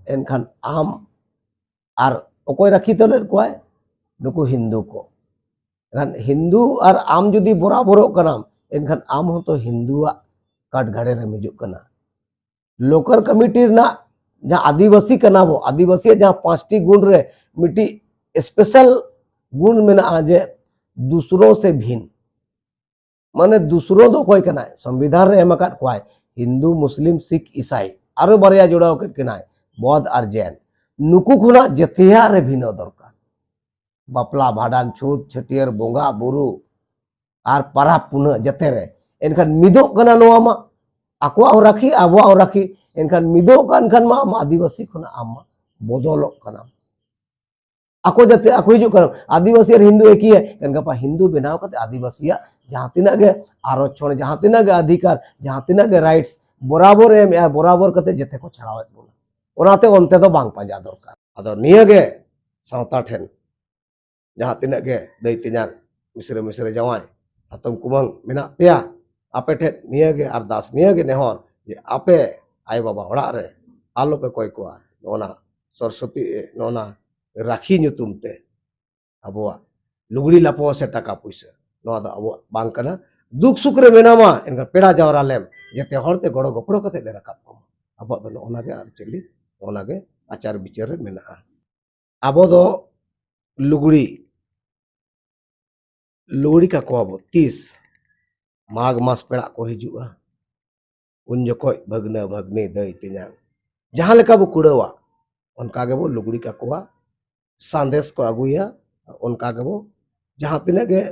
ᱮᱱᱠᱷᱟᱱ ᱟᱢ ᱟᱨ ᱚᱠᱚᱭ ᱨᱟᱠᱷᱤ ᱛᱚᱞᱮᱫ ᱠᱚᱣᱟᱭ? ᱱᱩᱠᱩ ᱦᱤᱱᱫᱩ ᱠᱚ᱾ ᱮᱱᱠᱷᱟᱱ ᱦᱤᱱᱫᱩ ᱟᱨ ᱟᱢ ᱡᱩᱫᱤ ᱵᱚᱨᱟᱵᱚᱨᱚᱜ ᱠᱟᱱᱟᱢ, ᱮᱱᱠᱷᱟᱱ ᱟᱢ ᱦᱚᱸᱛᱚ ᱦᱤᱱᱫᱩᱣᱟᱜ ᱠᱟᱴᱜᱷᱟᱲᱮ ᱨᱮᱢ ᱦᱤᱡᱩᱜ ᱠᱟᱱᱟ᱾ ᱞᱳᱠᱟᱞ ᱠᱚᱢᱤᱴᱤ ᱨᱮᱱᱟᱜ ᱡᱟᱦᱟᱸ ᱟᱹᱫᱤᱵᱟᱹᱥᱤ ᱠᱟᱱᱟ ᱵᱚ, ᱟᱹᱫᱤᱵᱟᱹᱥᱤᱭᱟᱜ ᱡᱟᱦᱟᱸ ᱯᱟᱸᱪᱴᱤ ᱜᱩᱱ ᱨᱮ ᱢᱤᱫᱴᱤᱡ ᱥᱯᱮᱥᱟᱞ ᱜᱩᱱ ᱢᱮᱱᱟᱜᱼᱟ ᱡᱮ ᱫᱩᱥᱨᱳ ᱥᱮ ᱵᱷᱤᱱ, ᱢᱟᱱᱮ ᱫᱩᱥᱨᱳ ᱫᱚ ᱚᱠᱚᱭ ᱠᱟᱱᱟᱭ? ᱥᱚᱝᱵᱤᱫᱷᱟᱱ ᱨᱮ ᱮᱢ ᱟᱠᱟᱫ ᱠᱚᱣᱟᱭ ᱦᱤᱱᱫᱩ, ᱢᱩᱥᱞᱤᱢ, ᱥᱤᱠᱷ, ᱤᱥᱟᱭ, ᱟᱨᱚ ᱵᱟᱨᱭᱟ ᱡᱚᱲᱟᱣ ᱠᱮᱫ ᱠᱤᱱᱟᱭ, ᱵᱚᱫᱷ ᱟᱨ ᱡᱮᱱ᱾ ᱱᱩᱠᱩ ᱠᱷᱚᱱᱟᱜ ᱡᱮᱛᱮᱭᱟᱜ ᱨᱮ ᱵᱷᱤᱱᱟᱹ ᱫᱚᱨᱠᱟᱨ᱾ ᱵᱟᱯᱞᱟ, ᱵᱷᱟᱸᱰᱟᱱ, ᱪᱷᱩᱛ, ᱪᱷᱟᱹᱴᱭᱟᱹᱨ, ᱵᱚᱸᱜᱟ ᱵᱩᱨᱩ ᱟᱨ ᱯᱟᱨᱟᱵᱽ ᱯᱩᱱᱟᱹᱜ ᱡᱮᱛᱮ ᱨᱮ᱾ ᱮᱱᱠᱷᱟᱱ ᱢᱤᱫᱚᱜ ᱠᱟᱱᱟ ᱱᱚᱣᱟ ᱢᱟ, ᱟᱠᱚᱣᱟᱜ ᱦᱚᱸ ᱨᱟᱹᱠᱷᱤ, ᱟᱵᱚᱣᱟᱜ ᱦᱚᱸ ᱨᱟᱹᱠᱷᱤ᱾ ᱮᱱᱠᱷᱟᱱ ᱢᱤᱫᱚᱜ ᱠᱟᱱ ᱠᱷᱟᱱ ᱢᱟ ᱟᱢ ᱟᱹᱫᱤᱵᱟᱹᱥᱤ ᱠᱷᱚᱱᱟᱜ ᱟᱢ ᱢᱟ ᱵᱚᱫᱚᱞᱚᱜ ᱠᱟᱱᱟᱢ᱾ ᱟᱠᱚ ᱡᱟᱛᱮ ᱟᱠᱚ ᱦᱤᱡᱩᱜ ᱠᱟᱱᱟ, ᱟᱹᱫᱤᱵᱟᱹᱥᱤ ᱟᱨ ᱦᱤᱱᱫᱩ ᱮᱠᱤᱭᱟ, ᱮᱱᱠᱷᱟᱱ ᱜᱟᱯᱟ ᱦᱤᱱᱫᱩ ᱵᱮᱱᱟᱣ ᱠᱟᱛᱮ ᱟᱹᱫᱤᱵᱟᱹᱥᱤᱭᱟᱜ ᱡᱟᱦᱟᱸ ᱛᱤᱱᱟᱹᱜ ᱜᱮ ᱟᱨᱚᱪᱷᱚᱱ, ᱡᱟᱦᱟᱸ ᱛᱤᱱᱟᱹᱜ ᱜᱮ ᱚᱫᱷᱤᱠᱟᱨ, ᱡᱟᱦᱟᱸ ᱛᱤᱱᱟᱹᱜ ᱜᱮ ᱨᱟᱭᱤᱴᱥ ᱵᱚᱨᱟᱵᱚᱨ ᱮ ᱮᱢᱮᱜᱼᱟ, ᱵᱚᱨᱟᱵᱚᱨ ᱠᱟᱛᱮ ᱡᱮᱛᱮ ᱠᱚ ᱪᱷᱟᱲᱟᱣᱮᱫ ᱵᱚᱱᱟ᱾ ᱚᱱᱟᱛᱮ ᱚᱱᱛᱮ ᱫᱚ ᱵᱟᱝ ᱯᱟᱸᱡᱟ ᱫᱚᱨᱠᱟᱨ᱾ ᱟᱫᱚ ᱱᱤᱭᱟᱹ ᱜᱮ ᱥᱟᱶᱛᱟ ᱴᱷᱮᱱ, ᱡᱟᱦᱟᱸ ᱛᱤᱱᱟᱹᱜ ᱜᱮ ᱫᱟᱹᱭ ᱛᱮᱧᱟᱝ, ᱢᱤᱥᱨᱟᱹ ᱢᱤᱥᱨᱟᱹ ᱡᱟᱶᱟᱭ, ᱦᱟᱛᱚᱢ ᱠᱩᱢᱟᱹᱝ ᱢᱮᱱᱟᱜ ᱯᱮᱭᱟ, ᱟᱯᱮ ᱴᱷᱮᱱ ᱱᱤᱭᱟᱹ ᱜᱮ ᱟᱨᱫᱟᱥ, ᱱᱤᱭᱟᱹ ᱜᱮ ᱱᱮᱦᱚᱨ ᱡᱮ ᱟᱯᱮ ᱟᱭᱳ ᱵᱟᱵᱟ ᱚᱲᱟᱜ ᱨᱮ ᱟᱞᱚᱯᱮ ᱠᱚᱭ ᱠᱚᱣᱟ᱾ ᱱᱚᱜᱼᱚ ᱱᱟ ᱥᱚᱨᱚᱥᱚᱛᱤ, ᱱᱚᱜᱼᱚ ᱱᱟ ᱨᱟᱠᱷᱤ ᱧᱩᱛᱩᱢ ᱛᱮ ᱟᱵᱚᱣᱟᱜ ᱞᱩᱜᱽᱲᱤ ᱞᱟᱯᱚ ᱥᱮ ᱴᱟᱠᱟ ᱯᱩᱭᱥᱟᱹ, ᱱᱚᱣᱟ ᱫᱚ ᱟᱵᱚᱣᱟᱜ ᱵᱟᱝ ᱠᱟᱱᱟ᱾ ᱫᱩᱠ ᱥᱩᱠ ᱨᱮ ᱢᱮᱱᱟᱢᱟ, ᱮᱱᱠᱷᱟᱱ ᱯᱮᱲᱟ ᱡᱟᱣᱨᱟ ᱞᱮᱢ, ᱡᱮᱛᱮ ᱦᱚᱲ ᱛᱮ ᱜᱚᱲᱚ ᱜᱚᱯᱚᱲᱚ ᱠᱟᱛᱮ ᱞᱮ ᱨᱟᱠᱟᱵ ᱠᱚᱢᱟ᱾ ᱟᱵᱚᱣᱟᱜ ᱫᱚ ᱱᱚᱜᱼᱚ ᱱᱟ ᱜᱮ ᱟᱹᱨᱤᱪᱟᱹᱞᱤ, ᱱᱚᱜᱼᱚ ᱱᱟ ᱜᱮ ᱟᱪᱟᱨ ᱵᱤᱪᱟᱹᱨ ᱨᱮ ᱢᱮᱱᱟᱜᱼᱟ᱾ ᱟᱵᱚ ᱫᱚ ᱞᱩᱜᱽᱲᱤ, ᱞᱩᱜᱽᱲᱤ ᱠᱟᱠᱚᱣᱟ ᱵᱚ ᱛᱤᱥ? ᱢᱟᱜᱽ ᱢᱟᱥ ᱯᱮᱲᱟ ᱠᱚ ᱦᱤᱡᱩᱜᱼᱟ, ᱩᱱ ᱡᱚᱠᱷᱚᱡ ᱵᱷᱟᱹᱜᱽᱱᱟᱹ ᱵᱷᱟᱹᱜᱽᱱᱤ ᱫᱟᱹᱭ ᱛᱮᱧᱟᱝ ᱡᱟᱦᱟᱸ ᱞᱮᱠᱟ ᱵᱚ ᱠᱩᱲᱟᱹᱣᱟ, ᱚᱱᱠᱟ ᱜᱮᱵᱚ ᱞᱩᱜᱽᱲᱤ ᱠᱟᱠᱚᱣᱟ, ᱥᱟᱸᱫᱮᱥ ᱠᱚ ᱟᱹᱜᱩᱭᱟ, ᱚᱱᱠᱟ ᱜᱮᱵᱚ ᱡᱟᱦᱟᱸ ᱛᱤᱱᱟᱹᱜ ᱜᱮ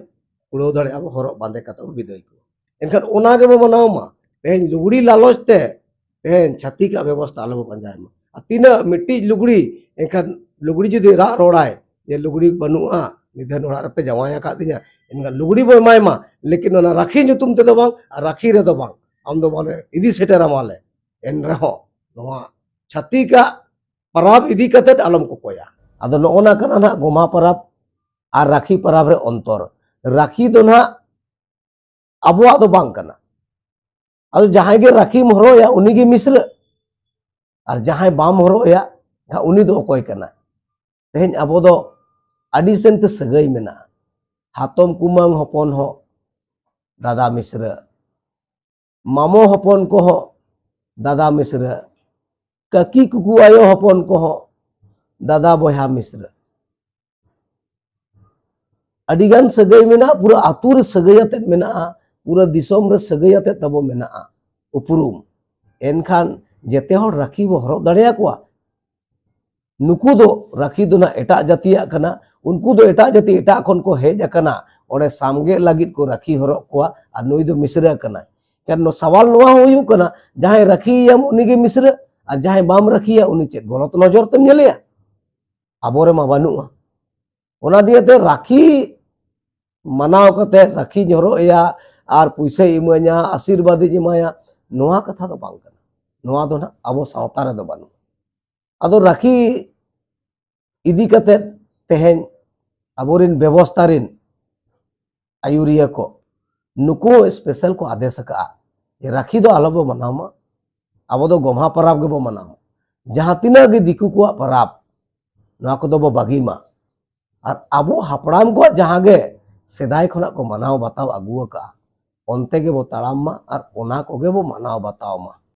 ᱠᱩᱲᱟᱹᱣ ᱫᱟᱲᱮᱭᱟᱜᱼᱟ ᱵᱚ ᱦᱚᱨᱚᱜ ᱵᱟᱸᱫᱮ ᱠᱟᱛᱮ ᱵᱚ ᱵᱤᱫᱟᱹᱭ ᱠᱚᱣᱟ᱾ ᱮᱱᱠᱷᱟᱱ ᱚᱱᱟ ᱜᱮᱵᱚ ᱢᱟᱱᱟᱣ ᱢᱟ᱾ ᱛᱮᱦᱮᱧ ᱞᱩᱜᱽᱲᱤ ᱞᱟᱞᱚᱪ ᱛᱮ ᱛᱮᱦᱮᱧ ᱪᱷᱟᱹᱛᱤᱠᱟᱜ ᱵᱮᱵᱚᱥᱛᱷᱟ ᱟᱞᱚ ᱵᱚ ᱯᱟᱸᱡᱟᱭ ᱢᱟ᱾ ᱟᱨ ᱛᱤᱱᱟᱹᱜ ᱢᱤᱫᱴᱤᱡ ᱞᱩᱜᱽᱲᱤ, ᱮᱱᱠᱷᱟᱱ ᱞᱩᱜᱽᱲᱤ ᱡᱩᱫᱤ ᱨᱟᱜ ᱨᱚᱲᱟᱭ ᱡᱮ ᱞᱩᱜᱽᱲᱤ ᱵᱟᱹᱱᱩᱜᱼᱟ, ᱱᱤᱫᱷᱟᱹᱱ ᱚᱲᱟᱜ ᱨᱮᱯᱮ ᱡᱟᱶᱟᱭ ᱟᱠᱟᱫ ᱛᱤᱧᱟ, ᱮᱱᱠᱷᱟᱱ ᱞᱩᱜᱽᱲᱤ ᱵᱚ ᱮᱢᱟᱭ ᱢᱟ, ᱞᱮᱠᱤᱱ ᱚᱱᱟ ᱨᱟᱹᱠᱷᱤ ᱧᱩᱛᱩᱢ ᱛᱮᱫᱚ ᱵᱟᱝ, ᱟᱨ ᱨᱟᱹᱠᱷᱤ ᱨᱮᱫᱚ ᱵᱟᱝ, ᱟᱢ ᱫᱚ ᱵᱟᱞᱮ ᱤᱫᱤ ᱥᱮᱴᱮᱨᱟᱢᱟᱞᱮ᱾ ᱮᱱ ᱨᱮᱦᱚᱸ ᱱᱚᱣᱟ ᱪᱷᱟᱹᱛᱤᱠᱟᱜ ᱯᱟᱨᱟᱵᱽ ᱤᱫᱤ ᱠᱟᱛᱮᱫ ᱟᱞᱚᱢ ᱠᱚᱠᱚᱭᱟ᱾ ᱟᱫᱚ ᱱᱚᱜᱼᱚ ᱱᱟ ᱠᱟᱱᱟ ᱱᱟᱦᱟᱜ ᱜᱚᱢᱦᱟ ᱯᱟᱨᱟᱵᱽ ᱟᱨ ᱨᱟᱹᱠᱷᱤ ᱯᱟᱨᱟᱵᱽ ᱨᱮ ᱚᱱᱛᱚᱨ᱾ ᱨᱟᱹᱠᱷᱤ ᱫᱚ ᱱᱟᱦᱟᱜ ᱟᱵᱚᱣᱟᱜ ᱫᱚ ᱵᱟᱝ ᱠᱟᱱᱟ᱾ ᱟᱫᱚ ᱡᱟᱦᱟᱸᱭ ᱜᱮ ᱨᱟᱹᱠᱷᱤᱢ ᱦᱚᱨᱚᱜ ᱟᱭᱟ, ᱩᱱᱤ ᱜᱮ ᱢᱤᱥᱨᱟᱹ, ᱟᱨ ᱡᱟᱦᱟᱸᱭ ᱵᱟᱢ ᱦᱚᱨᱚᱜ ᱟᱭᱟ, ᱮᱱᱠᱷᱟᱱ ᱩᱱᱤ ᱫᱚ ᱚᱠᱚᱭ ᱠᱟᱱᱟᱭ? ᱛᱮᱦᱮᱧ ᱟᱵᱚ ᱫᱚ ᱟᱹᱰᱤ ᱥᱮᱱ ᱛᱮ ᱥᱟᱹᱜᱟᱹᱭ ᱢᱮᱱᱟᱜᱼᱟ᱾ ᱦᱟᱛᱚᱢ ᱠᱩᱢᱟᱹᱝ ᱦᱚᱯᱚᱱ ᱦᱚᱸ ᱫᱟᱫᱟ ᱢᱤᱥᱨᱟᱹ, ᱢᱟᱢᱚ ᱦᱚᱯᱚᱱ ᱠᱚᱦᱚᱸ ᱫᱟᱫᱟ ᱢᱤᱥᱨᱟᱹ, ᱠᱟᱹᱠᱤ ᱠᱩᱠᱩ ᱟᱭᱳ ᱦᱚᱯᱚᱱ ᱠᱚᱦᱚᱸ ᱫᱟᱫᱟ ᱵᱚᱭᱦᱟ ᱢᱤᱥᱨᱟᱹ᱾ ᱟᱹᱰᱤᱜᱟᱱ ᱥᱟᱹᱜᱟᱹᱭ ᱢᱮᱱᱟᱜᱼᱟ, ᱯᱩᱨᱟᱹ ᱟᱹᱛᱩ ᱨᱮ ᱥᱟᱹᱜᱟᱹᱭ ᱟᱛᱮᱫ ᱢᱮᱱᱟᱜᱼᱟ, ᱯᱩᱨᱟᱹ ᱫᱤᱥᱚᱢ ᱨᱮ ᱥᱟᱹᱜᱟᱹᱭ ᱟᱛᱮᱫ ᱛᱟᱵᱚ ᱢᱮᱱᱟᱜᱼᱟ ᱩᱯᱨᱩᱢ᱾ ᱮᱱᱠᱷᱟᱱ ᱡᱮᱛᱮ ᱦᱚᱲ ᱨᱟᱹᱠᱷᱤ ᱵᱚ ᱦᱚᱨᱚᱜ ᱫᱟᱲᱮᱭᱟᱠᱚᱣᱟ? ᱱᱩᱠᱩ ᱫᱚ ᱨᱟᱹᱠᱷᱤ ᱫᱚ ᱱᱟᱜ ᱮᱴᱟᱜ ᱡᱟᱹᱛᱤᱭᱟᱜ ᱠᱟᱱᱟ, ᱩᱱᱠᱩ ᱫᱚ ᱮᱴᱟᱜ ᱡᱟᱹᱛᱤ ᱮᱴᱟᱜ ᱠᱷᱚᱱ ᱠᱚ ᱦᱮᱡ ᱟᱠᱟᱱᱟ, ᱚᱸᱰᱮ ᱥᱟᱢᱜᱮ ᱞᱟᱹᱜᱤᱫ ᱠᱚ ᱨᱟᱹᱠᱷᱤ ᱦᱚᱨᱚᱜ ᱠᱚᱣᱟ, ᱟᱨ ᱱᱩᱭ ᱫᱚ ᱢᱤᱥᱨᱟᱹ ᱠᱟᱱᱟᱭ᱾ ᱠᱟᱨᱚᱱ ᱥᱟᱣᱟᱞ ᱱᱚᱣᱟ ᱦᱚᱸ ᱦᱩᱭᱩᱜ ᱠᱟᱱᱟ, ᱡᱟᱦᱟᱸᱭ ᱨᱟᱹᱠᱷᱤᱭᱮᱭᱟᱢ ᱩᱱᱤᱜᱮ ᱢᱤᱥᱨᱟᱹ, ᱟᱨ ᱡᱟᱦᱟᱸᱭ ᱵᱟᱢ ᱨᱟᱹᱠᱷᱤᱭᱮᱭᱟ ᱩᱱᱤ ᱪᱮᱫ ᱜᱚᱞᱚᱛ ᱱᱚᱡᱚᱨ ᱛᱮᱢ ᱧᱮᱞᱮᱭᱟ? ᱟᱵᱚᱨᱮ ᱢᱟ ᱵᱟᱹᱱᱩᱜᱼᱟ᱾ ᱚᱱᱟ ᱫᱤᱭᱮᱛᱮ ᱨᱟᱹᱠᱷᱤ ᱢᱟᱱᱟᱣ ᱠᱟᱛᱮ ᱨᱟᱹᱠᱷᱤᱧ ᱦᱚᱨᱚᱜ ᱟᱭᱟ ᱟᱨ ᱯᱩᱭᱥᱟᱹᱭ ᱤᱢᱟᱹᱧᱟ, ᱟᱥᱤᱨᱵᱟᱫᱽ ᱤᱧ ᱮᱢᱟᱭᱟ, ᱱᱚᱣᱟ ᱠᱟᱛᱷᱟ ᱫᱚ ᱵᱟᱝ ᱠᱟᱱᱟ᱾ ᱱᱚᱣᱟ ᱫᱚ ᱱᱟᱜ ᱟᱵᱚ ᱥᱟᱶᱛᱟ ᱨᱮᱫᱚ ᱵᱟᱹᱱᱩᱜᱼᱟ᱾ ᱟᱫᱚ ᱨᱟᱹᱠᱷᱤ ᱤᱫᱤ ᱠᱟᱛᱮ ᱛᱮᱦᱮᱧ ᱟᱵᱚᱨᱮᱱ ᱵᱮᱵᱚᱥᱛᱷᱟ ᱨᱮᱱ ᱟᱹᱭᱩᱨᱤᱭᱟᱹ ᱠᱚ ᱱᱩᱠᱩ ᱥᱯᱮᱥᱟᱞ ᱠᱚ ᱟᱫᱮᱥ ᱟᱠᱟᱫᱼᱟ ᱡᱮ ᱨᱟᱹᱠᱷᱤ ᱫᱚ ᱟᱞᱚᱵᱚ ᱢᱟᱱᱟᱣ ᱢᱟ, ᱟᱵᱚ ᱫᱚ ᱜᱚᱢᱦᱟ ᱯᱚᱨᱚᱵᱽ ᱜᱮᱵᱚ ᱢᱟᱱᱟᱣ ᱢᱟ᱾ ᱡᱟᱦᱟᱸ ᱛᱤᱱᱟᱹᱜ ᱜᱮ ᱫᱤᱠᱩ ᱠᱚᱣᱟᱜ ᱯᱚᱨᱚᱵᱽ, ᱱᱚᱣᱟ ᱠᱚᱫᱚ ᱵᱚ ᱵᱟᱹᱜᱤ ᱢᱟ᱾ ᱟᱨ ᱟᱵᱚ ᱦᱟᱯᱲᱟᱢ ᱠᱚᱣᱟᱜ ᱡᱟᱦᱟᱸ ᱜᱮ ᱥᱮᱫᱟᱭ ᱠᱷᱚᱱᱟᱜ ᱠᱚ ᱢᱟᱱᱟᱣ ᱵᱟᱛᱟᱣ ᱟᱹᱜᱩ ᱟᱠᱟᱫᱼᱟ, ᱚᱱᱛᱮ ᱜᱮᱵᱚ ᱛᱟᱲᱟᱢ ᱢᱟ ᱟᱨ ᱚᱱᱟ ᱠᱚᱜᱮ ᱵᱚ ᱢᱟᱱᱟᱣ ᱵᱟᱛᱟᱣ ᱢᱟ᱾